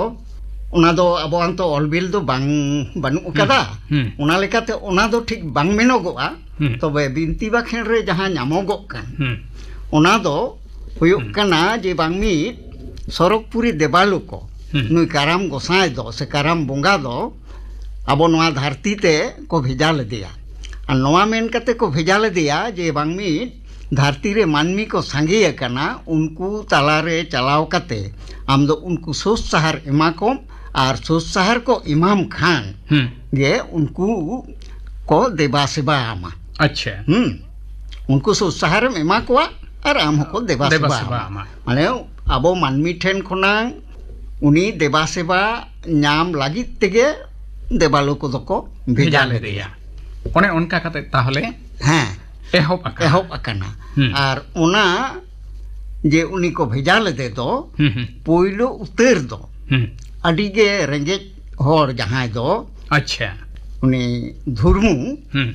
ᱚᱱᱟ ᱫᱚ ᱟᱵᱚᱣᱟᱜ ᱛᱚ ᱚᱞ ᱵᱤᱞ ᱫᱚ ᱵᱟᱝ, ᱵᱟᱹᱱᱩᱜ ᱟᱠᱟᱫᱟ᱾ ᱦᱩᱸ᱾ ᱚᱱᱟ ᱞᱮᱠᱟᱛᱮ ᱚᱱᱟ ᱫᱚ ᱴᱷᱤᱠ ᱵᱟᱝ ᱢᱮᱱᱚᱜᱚᱜᱼᱟ᱾ ᱦᱩᱸ᱾ ᱛᱚᱵᱮ ᱵᱤᱱᱛᱤ ᱵᱟᱠᱷᱮᱬ ᱨᱮ ᱡᱟᱦᱟᱸ ᱧᱟᱢᱚᱜᱚᱜ ᱠᱟᱱ, ᱦᱩᱸ᱾ ᱚᱱᱟ ᱫᱚ ᱦᱩᱭᱩᱜ ᱦᱩᱸ᱾ ᱠᱟᱱᱟ ᱡᱮ ᱵᱟᱝ ᱢᱤᱫ ᱥᱚᱨᱚᱜᱽᱯᱩᱨᱤ ᱫᱮᱵᱟᱞᱳ ᱠᱚ, ᱦᱩᱸ᱾ ᱱᱩᱭ ᱠᱟᱨᱟᱢ ᱜᱚᱸᱥᱟᱭ ᱫᱚ ᱥᱮ ᱠᱟᱨᱟᱢ ᱵᱚᱸᱜᱟ ᱫᱚ ᱟᱵᱚ ᱱᱚᱣᱟ ᱫᱷᱟᱹᱨᱛᱤ ᱛᱮ ᱠᱚ ᱵᱷᱮᱡᱟ ᱞᱮᱫᱮᱭᱟ᱾ ᱟᱨ ᱱᱚᱣᱟ ᱢᱮᱱ ᱠᱟᱛᱮ ᱠᱚ ᱵᱷᱮᱡᱟ ᱞᱮᱫᱮᱭᱟ ᱡᱮ ᱵᱟᱝ ᱢᱤᱫ ᱫᱷᱟᱹᱨᱛᱤ ᱨᱮ ᱢᱟᱹᱱᱢᱤ ᱠᱚ ᱥᱟᱸᱜᱮ ᱟᱠᱟᱱᱟ, ᱩᱱᱠᱩ ᱛᱟᱞᱟᱨᱮ ᱪᱟᱞᱟᱣ ᱠᱟᱛᱮ ᱟᱢ ᱫᱚ ᱩᱱᱠᱩ ᱥᱳᱥ ᱥᱟᱦᱟᱨ ᱮᱢᱟ ᱠᱚᱢ, ᱟᱨ ᱥᱳᱥ ᱥᱟᱦᱟᱨ ᱠᱚ ᱮᱢᱟᱢ ᱠᱷᱟᱱ ᱦᱩᱸ᱾ ᱜᱮ ᱩᱱᱠᱩ ᱠᱚ ᱫᱮᱵᱟ ᱥᱮᱵᱟ ᱟᱢᱟ᱾ ᱟᱪᱪᱷᱟ᱾ ᱦᱩᱸ᱾ ᱩᱱᱠᱩ ᱥᱳᱥ ᱥᱟᱦᱟᱨᱮᱢ ᱮᱢᱟ ᱠᱚᱣᱟ ᱟᱨ ᱟᱢ ᱦᱚᱸᱠᱚ ᱫᱮᱵᱟ ᱫᱮᱵᱟ ᱥᱮᱵᱟ ᱥᱮᱵᱟ ᱟᱢᱟ᱾ ᱟᱢᱟ᱾ ᱢᱟᱱᱮ ᱟᱵᱚ ᱢᱟᱹᱱᱢᱤ ᱴᱷᱮᱱ ᱠᱷᱚᱱᱟᱝ ᱩᱱᱤ ᱫᱮᱵᱟ ᱥᱮᱵᱟ ᱧᱟᱢ ᱞᱟᱹᱜᱤᱫ ᱛᱮᱜᱮ ᱫᱮᱵᱟᱞᱳ ᱠᱚᱫᱚ ᱠᱚ ᱵᱷᱮᱡᱟ ᱵᱷᱮᱡᱟ ᱞᱮᱫᱮᱭᱟ᱾ ᱞᱮᱫᱮᱭᱟ᱾ ᱚᱱᱮ ᱚᱱᱠᱟ ᱠᱟᱛᱮ ᱛᱟᱦᱚᱞᱮ ᱦᱮᱸ᱾ ᱮᱦᱚᱵ ᱟᱠᱟᱱᱟ᱾ ᱮᱦᱚᱵ ᱟᱠᱟᱱᱟ᱾ ᱦᱩᱸ᱾ ᱟᱨ ᱚᱱᱟ ᱡᱮ ᱩᱱᱤ ᱠᱚ ᱵᱷᱮᱡᱟ ᱞᱮᱫᱮ ᱫᱚ ᱦᱩᱸ, ᱦᱩᱸ᱾ ᱯᱳᱭᱞᱳ ᱩᱛᱟᱹᱨ ᱫᱚ ᱦᱩᱸ᱾ ᱟᱹᱰᱤ ᱜᱮ ᱨᱮᱸᱜᱮᱡ ᱦᱚᱲ ᱡᱟᱦᱟᱸᱭ ᱫᱚ ᱟᱪᱪᱷᱟ᱾ ᱩᱱᱤ ᱫᱷᱩᱨᱢᱩ, ᱦᱩᱸ᱾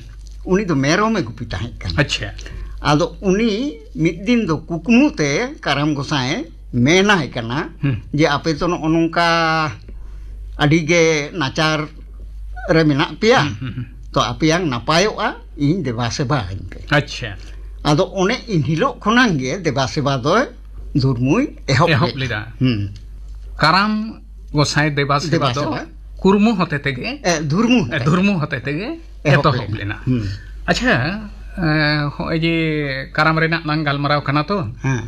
ᱩᱱᱤ ᱫᱚ ᱢᱮᱨᱚᱢᱮ ᱜᱩᱯᱤ ᱛᱟᱦᱮᱸ ᱠᱟᱱᱟ᱾ ᱟᱪᱪᱷᱟ᱾ ᱟᱫᱚ ᱩᱱᱤ ᱢᱤᱫ ᱫᱤᱱ ᱫᱚ ᱠᱩᱠᱢᱩ ᱛᱮ ᱠᱟᱨᱟᱢ ᱜᱚᱸᱥᱟᱭ ᱢᱮᱱᱟᱭ ᱠᱟᱱᱟ ᱦᱩᱸ᱾ ᱡᱮ ᱟᱯᱮ ᱛᱚ ᱱᱚᱜᱼᱚ ᱱᱚᱝᱠᱟ ᱟᱹᱰᱤ ᱜᱮ ᱱᱟᱪᱟᱨ ᱨᱮ ᱢᱮᱱᱟᱜ ᱯᱮᱭᱟ, ᱦᱩᱸ, ᱦᱩᱸ, ᱦᱩᱸ᱾ ᱛᱚ ᱟᱯᱮᱭᱟᱝ ᱱᱟᱯᱟᱭᱚᱜᱼᱟ, ᱤᱧ ᱫᱮᱵᱟ ᱥᱮᱵᱟ ᱟᱹᱧ ᱯᱮ᱾ ᱟᱪᱪᱷᱟ᱾ ᱟᱫᱚ ᱚᱱᱮ ᱤᱱ ᱦᱤᱞᱳᱜ ᱠᱷᱚᱱᱟᱝ ᱜᱮ ᱫᱮᱵᱟ ᱥᱮᱵᱟ ᱫᱚᱭ ᱫᱷᱩᱨᱢᱩᱭ ᱮᱦᱚᱵ ᱮᱦᱚᱵ ᱞᱮᱫᱟ᱾ ᱞᱮᱫᱟ᱾ ᱦᱩᱸ᱾ ᱠᱟᱨᱟᱢ ᱜᱚᱸᱥᱟᱭ ᱫᱮᱵᱟ ᱥᱮᱵᱟ ᱫᱮᱵᱟ ᱫᱚ ᱥᱮᱵᱟ᱾ ᱠᱩᱨᱢᱩ ᱦᱚᱛᱮ ᱛᱮᱜᱮ, ᱮ, ᱫᱷᱩᱨᱢᱩ ᱦᱚᱛᱮ᱾ ᱫᱷᱩᱨᱢᱩ ᱦᱚᱛᱮ ᱛᱮᱜᱮ ᱮᱦᱚᱵ ᱮᱛᱚᱦᱚᱵ ᱞᱮᱱᱟ᱾ ᱞᱮᱱᱟ᱾ ᱦᱩᱸ᱾ ᱟᱪᱪᱷᱟ, ᱮ, ᱦᱚᱸᱜᱼᱚᱭ ᱡᱮ ᱠᱟᱨᱟᱢ ᱨᱮᱱᱟᱜ ᱞᱟᱝ ᱜᱟᱞᱢᱟᱨᱟᱣ ᱠᱟᱱᱟ ᱛᱚ, ᱦᱮᱸ᱾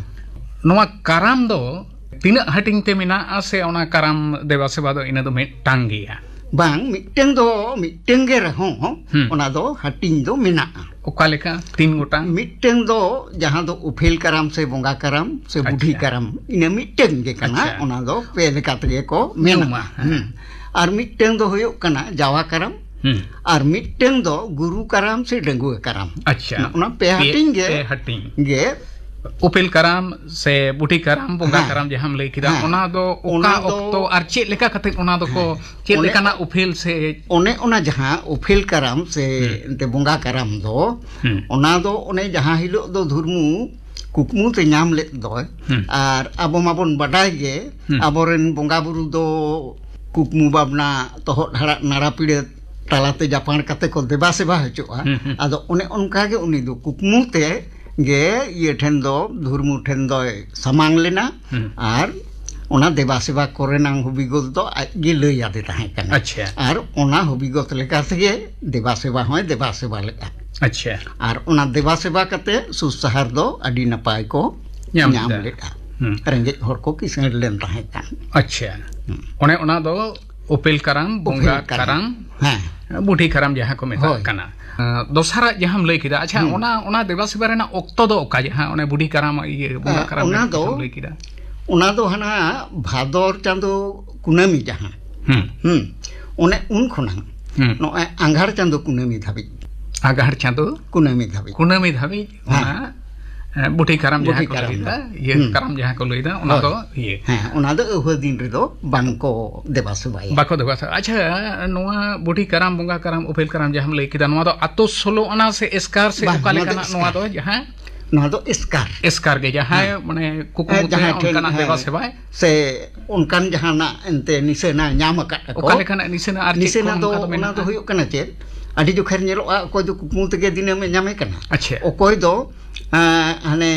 ᱱᱚᱣᱟ ᱠᱟᱨᱟᱢ ᱫᱚ ᱛᱤᱱᱟᱹᱜ ᱦᱟᱹᱴᱤᱧ ᱛᱮ ᱢᱮᱱᱟᱜᱼᱟ ᱥᱮ ᱚᱱᱟ ᱠᱟᱨᱟᱢ ᱫᱮᱵᱟ ᱥᱮᱵᱟ ᱫᱚ ᱤᱱᱟᱹ ᱫᱚ ᱢᱤᱫᱴᱟᱝ ᱜᱮᱭᱟ? ᱵᱟᱝ, ᱢᱤᱫᱴᱟᱝ ᱫᱚ ᱢᱤᱫᱴᱟᱝ ᱜᱮ ᱨᱮᱦᱚᱸ ᱦᱩᱸ᱾ ᱚᱱᱟ ᱫᱚ ᱦᱟᱹᱴᱤᱧ ᱫᱚ ᱢᱮᱱᱟᱜᱼᱟ᱾ ᱚᱠᱟ ᱞᱮᱠᱟ? ᱛᱤᱱ ᱜᱚᱴᱟᱝ? ᱢᱤᱫᱴᱟᱝ ᱫᱚ ᱡᱟᱦᱟᱸ ᱫᱚ ᱩᱯᱮᱞ ᱠᱟᱨᱟᱢ ᱥᱮ ᱵᱚᱸᱜᱟ ᱠᱟᱨᱟᱢ ᱥᱮ ᱵᱩᱰᱷᱤ ᱟᱪᱪᱷᱟ᱾ ᱠᱟᱨᱟᱢ, ᱤᱱᱟᱹ ᱢᱤᱫᱴᱟᱝ ᱜᱮ ᱠᱟᱱᱟ᱾ ᱟᱪᱪᱷᱟ᱾ ᱚᱱᱟ ᱫᱚ ᱯᱮ ᱞᱮᱠᱟ ᱛᱮᱜᱮ ᱠᱚ ᱢᱮᱱᱟ᱾ ᱧᱩᱢᱟ, ᱦᱮᱸ᱾ ᱦᱩᱸ᱾ ᱟᱨ ᱢᱤᱫᱴᱟᱝ ᱫᱚ ᱦᱩᱭᱩᱜ ᱠᱟᱱᱟ ᱡᱟᱣᱟ ᱠᱟᱨᱟᱢ, ᱦᱩᱸ᱾ ᱟᱨ ᱢᱤᱫᱴᱟᱝ ᱫᱚ ᱜᱩᱨᱩ ᱠᱟᱨᱟᱢ ᱥᱮ ᱰᱟᱺᱜᱩᱣᱟᱹ ᱠᱟᱨᱟᱢ᱾ ᱟᱪᱪᱷᱟ᱾ ᱚᱱᱟ ᱯᱮ ᱯᱮ, ᱦᱟᱹᱴᱤᱧ ᱜᱮ, ᱯᱮ ᱦᱟᱹᱴᱤᱧ᱾ ᱜᱮ ᱩᱯᱮᱞ ᱠᱟᱨᱟᱢ ᱥᱮ ᱵᱩᱰᱷᱤ ᱠᱟᱨᱟᱢ, ᱵᱚᱸᱜᱟ ᱦᱮᱸ᱾ ᱠᱟᱨᱟᱢ ᱡᱟᱦᱟᱸᱢ ᱞᱟᱹᱭ ᱠᱮᱫᱟ, ᱦᱮᱸ᱾ ᱚᱱᱟ ᱫᱚ ᱚᱠᱟ ᱚᱱᱟ ᱫᱚ ᱚᱠᱛᱚ ᱟᱨ ᱪᱮᱫ ᱞᱮᱠᱟ ᱠᱟᱛᱮ ᱚᱱᱟ ᱫᱚᱠᱚ, ᱦᱮᱸ᱾ ᱪᱮᱫ ᱚᱱᱮ ᱞᱮᱠᱟᱱᱟᱜ ᱩᱯᱮᱞ ᱥᱮ ᱚᱱᱮ ᱚᱱᱟ ᱡᱟᱦᱟᱸ ᱩᱯᱮᱞ ᱠᱟᱨᱟᱢ ᱥᱮ ᱦᱩᱸ᱾ ᱮᱱᱛᱮ ᱵᱚᱸᱜᱟ ᱠᱟᱨᱟᱢ ᱫᱚ, ᱦᱩᱸ᱾ ᱚᱱᱟ ᱫᱚ ᱚᱱᱮ ᱡᱟᱦᱟᱸ ᱦᱤᱞᱳᱜ ᱫᱚ ᱫᱷᱩᱨᱢᱩ ᱠᱩᱠᱢᱩ ᱛᱮ ᱧᱟᱢ ᱞᱮᱫ ᱫᱚᱭ, ᱦᱩᱸ᱾ ᱟᱨ ᱟᱵᱚ ᱢᱟᱵᱚᱱ ᱵᱟᱰᱟᱭ ᱜᱮ, ᱦᱩᱸ᱾ ᱟᱵᱚᱨᱮᱱ ᱵᱚᱸᱜᱟ ᱵᱩᱨᱩ ᱫᱚ ᱠᱩᱠᱢᱩ ᱵᱷᱟᱵᱽᱱᱟ, ᱛᱚᱦᱚᱫ ᱦᱟᱲᱟᱜ ᱱᱟᱲᱟ ᱯᱤᱲᱟᱹ ᱛᱟᱞᱟᱛᱮ ᱡᱟᱯᱟᱬ ᱠᱟᱛᱮ ᱠᱚ ᱫᱮᱵᱟ ᱥᱮᱵᱟ ᱦᱚᱪᱚᱜᱼᱟ᱾ ᱦᱩᱸ, ᱦᱩᱸ᱾ ᱟᱫᱚ ᱚᱱᱮ ᱚᱱᱠᱟ ᱜᱮ ᱩᱱᱤ ᱫᱚ ᱠᱩᱠᱢᱩ ᱛᱮ ᱜᱮ ᱤᱭᱟᱹ ᱴᱷᱮᱱ ᱫᱚ, ᱫᱷᱩᱨᱢᱩ ᱴᱷᱮᱱ ᱫᱚᱭ ᱥᱟᱢᱟᱝ ᱞᱮᱱᱟ᱾ ᱦᱩᱸ᱾ ᱟᱨ ᱚᱱᱟ ᱫᱮᱵᱟ ᱥᱮᱵᱟ ᱠᱚᱨᱮᱱᱟᱝ ᱦᱚᱵᱤᱜᱚᱛ ᱫᱚ ᱟᱡ ᱜᱮ ᱞᱟᱹᱭ ᱟᱫᱮ ᱛᱟᱦᱮᱸ ᱠᱟᱱᱟ᱾ ᱟᱪᱪᱷᱟ᱾ ᱟᱨ ᱚᱱᱟ ᱦᱚᱵᱤᱜᱚᱛ ᱞᱮᱠᱟ ᱛᱮᱜᱮ ᱫᱮᱵᱟ ᱥᱮᱵᱟ ᱦᱚᱸᱭ ᱫᱮᱵᱟ ᱥᱮᱵᱟ ᱞᱮᱫᱼᱟ᱾ ᱟᱪᱪᱷᱟ᱾ ᱟᱨ ᱚᱱᱟ ᱫᱮᱵᱟ ᱥᱮᱵᱟ ᱠᱟᱛᱮ ᱥᱩᱥᱟᱦᱟᱨ ᱫᱚ ᱟᱹᱰᱤ ᱱᱟᱯᱟᱭ ᱠᱚ ᱧᱟᱢ ᱧᱟᱢ ᱞᱮᱫᱟ᱾ ᱞᱮᱫᱼᱟ᱾ ᱦᱩᱸ᱾ ᱨᱮᱸᱜᱮᱡ ᱦᱚᱲ ᱠᱚ ᱠᱤᱥᱟᱹᱬ ᱞᱮᱱ ᱛᱟᱦᱮᱸ ᱠᱟᱱ᱾ ᱟᱪᱪᱷᱟ᱾ ᱦᱩᱸ᱾ ᱚᱱᱮ ᱚᱱᱟ ᱫᱚ ᱩᱯᱮᱞ ᱠᱟᱨᱟᱢ, ᱵᱚᱸᱜᱟ ᱩᱯᱮᱞ ᱠᱟᱨᱟᱢ᱾ ᱠᱟᱨᱟᱢ᱾ ᱦᱮᱸ᱾ ᱵᱩᱰᱷᱤ ᱠᱟᱨᱟᱢ ᱡᱟᱦᱟᱸ ᱠᱚ ᱢᱮᱛᱟᱜ ᱦᱳᱭ᱾ ᱠᱟᱱᱟ᱾ ᱟᱸ, ᱫᱚᱥᱟᱨᱟᱜ ᱡᱟᱦᱟᱸᱢ ᱞᱟᱹᱭ ᱠᱮᱫᱟ, ᱟᱪᱪᱷᱟ, ᱦᱩᱸ᱾ ᱚᱱᱟ, ᱚᱱᱟ ᱫᱮᱵᱟ ᱥᱮᱵᱟ ᱨᱮᱱᱟᱜ ᱚᱠᱛᱚ ᱫᱚ ᱚᱠᱟ, ᱡᱟᱦᱟᱸ ᱚᱱᱮ ᱵᱩᱰᱷᱤ ᱠᱟᱨᱟᱢ, ᱤᱭᱟᱹ, ᱵᱚᱸᱜᱟ ᱟᱸ, ᱠᱟᱨᱟᱢ ᱚᱱᱟ ᱨᱮᱱᱟᱜ ᱫᱚ, ᱠᱟᱛᱷᱟᱢ ᱞᱟᱹᱭ ᱠᱮᱫᱟ? ᱚᱱᱟ ᱫᱚ ᱦᱟᱱᱟ ᱵᱷᱟᱫᱚᱨ ᱪᱟᱸᱫᱚ ᱠᱩᱱᱟᱹᱢᱤ ᱡᱟᱦᱟᱸ᱾ ᱦᱩᱸ᱾ ᱦᱩᱸ᱾ ᱚᱱᱮ ᱩᱱ ᱠᱷᱚᱱᱟᱜ ᱦᱩᱸ᱾ ᱱᱚᱜᱼᱚᱭ ᱟᱸᱜᱷᱟᱲ ᱪᱟᱸᱫᱚ ᱠᱩᱱᱟᱹᱢᱤ ᱫᱷᱟᱹᱵᱤᱡ᱾ ᱟᱸᱜᱷᱟᱲ ᱪᱟᱸᱫᱚ? ᱠᱩᱱᱟᱹᱢᱤ ᱫᱷᱟᱹᱵᱤᱡ᱾ ᱠᱩᱱᱟᱹᱢᱤ ᱫᱷᱟᱹᱵᱤᱡ ᱦᱮᱸ᱾ ᱚᱱᱟ, ᱮ, ᱵᱩᱰᱷᱤ ᱠᱟᱨᱟᱢ ᱵᱩᱰᱷᱤ ᱡᱟᱦᱟᱸ ᱠᱚ ᱠᱟᱨᱟᱢ ᱞᱟᱹᱭᱫᱟ, ᱫᱚ᱾ ᱤᱭᱟᱹ ᱦᱩᱸ᱾ ᱠᱟᱨᱟᱢ ᱡᱟᱦᱟᱸ ᱠᱚ ᱞᱟᱹᱭᱫᱟ, ᱚᱱᱟ ᱦᱳᱭ᱾ ᱫᱚ ᱤᱭᱟᱹ᱾ ᱦᱮᱸ, ᱚᱱᱟ ᱫᱚ ᱟᱹᱣᱦᱟᱹ ᱫᱤᱱ ᱨᱮᱫᱚ ᱵᱟᱝ ᱠᱚ ᱫᱮᱵᱟ ᱥᱮᱵᱟᱭᱟ᱾ ᱵᱟᱠᱚ ᱫᱮᱵᱟ ᱥᱮᱵᱟ᱾ ᱟᱪᱪᱷᱟ, ᱱᱚᱣᱟ ᱵᱩᱰᱷᱤ ᱠᱟᱨᱟᱢ, ᱵᱚᱸᱜᱟ ᱠᱟᱨᱟᱢ, ᱩᱯᱮᱞ ᱠᱟᱨᱟᱢ ᱡᱟᱦᱟᱸᱢ ᱞᱟᱹᱭ ᱠᱮᱫᱟ, ᱱᱚᱣᱟ ᱫᱚ ᱟᱛᱳ ᱥᱳᱞᱳ ᱟᱱᱟ ᱥᱮ ᱮᱥᱠᱟᱨ ᱥᱮ ᱵᱟᱝ, ᱚᱠᱟ ᱱᱚᱣᱟ ᱫᱚ ᱞᱮᱠᱟᱱᱟᱜ ᱱᱚᱣᱟ ᱮᱥᱠᱟᱨ᱾ ᱫᱚ ᱡᱟᱦᱟᱸ? ᱱᱚᱣᱟ ᱫᱚ ᱮᱥᱠᱟᱨ᱾ ᱮᱥᱠᱟᱨ ᱜᱮ, ᱡᱟᱦᱟᱸᱭ ᱦᱮᱸ᱾ ᱢᱟᱱᱮ ᱠᱩᱠᱢᱩ ᱦᱮᱸ, ᱛᱮ ᱡᱟᱦᱟᱸᱭ ᱴᱷᱮᱱ, ᱚᱱᱠᱟᱱᱟᱜ ᱦᱮᱸ, ᱫᱮᱵᱟ ᱥᱮᱵᱟᱭ? ᱥᱮ ᱚᱱᱠᱟᱱ ᱡᱟᱦᱟᱱᱟᱜ ᱮᱱᱛᱮ ᱱᱤᱥᱟᱹᱱᱟ ᱧᱟᱢ ᱟᱠᱟᱫ ᱟᱠᱚ᱾ ᱚᱠᱟ ᱞᱮᱠᱟᱱᱟᱜ ᱱᱤᱥᱟᱹᱱᱟ ᱟᱨ ᱪᱮᱫ ᱠᱚ ᱱᱤᱥᱟᱹᱱᱟ ᱫᱚ ᱱᱚᱝᱠᱟ ᱫᱚ ᱚᱱᱟ ᱫᱚ ᱢᱮᱱᱟᱜᱼᱟ? ᱦᱩᱭᱩᱜ ᱠᱟᱱᱟ ᱪᱮᱫ? ᱟᱹᱰᱤ ᱡᱚᱠᱷᱮᱨ ᱧᱮᱞᱚᱜᱼᱟ, ᱚᱠᱚᱭ ᱫᱚ ᱠᱩᱠᱢᱩ ᱛᱮᱜᱮ ᱫᱤᱱᱟᱹᱢ ᱮ ᱧᱟᱢᱮ ᱠᱟᱱᱟ᱾ ᱟᱪᱪᱷᱟ᱾ ᱚᱠᱚᱭ ᱫᱚ, ᱟᱸ, ᱦᱟᱱᱮ,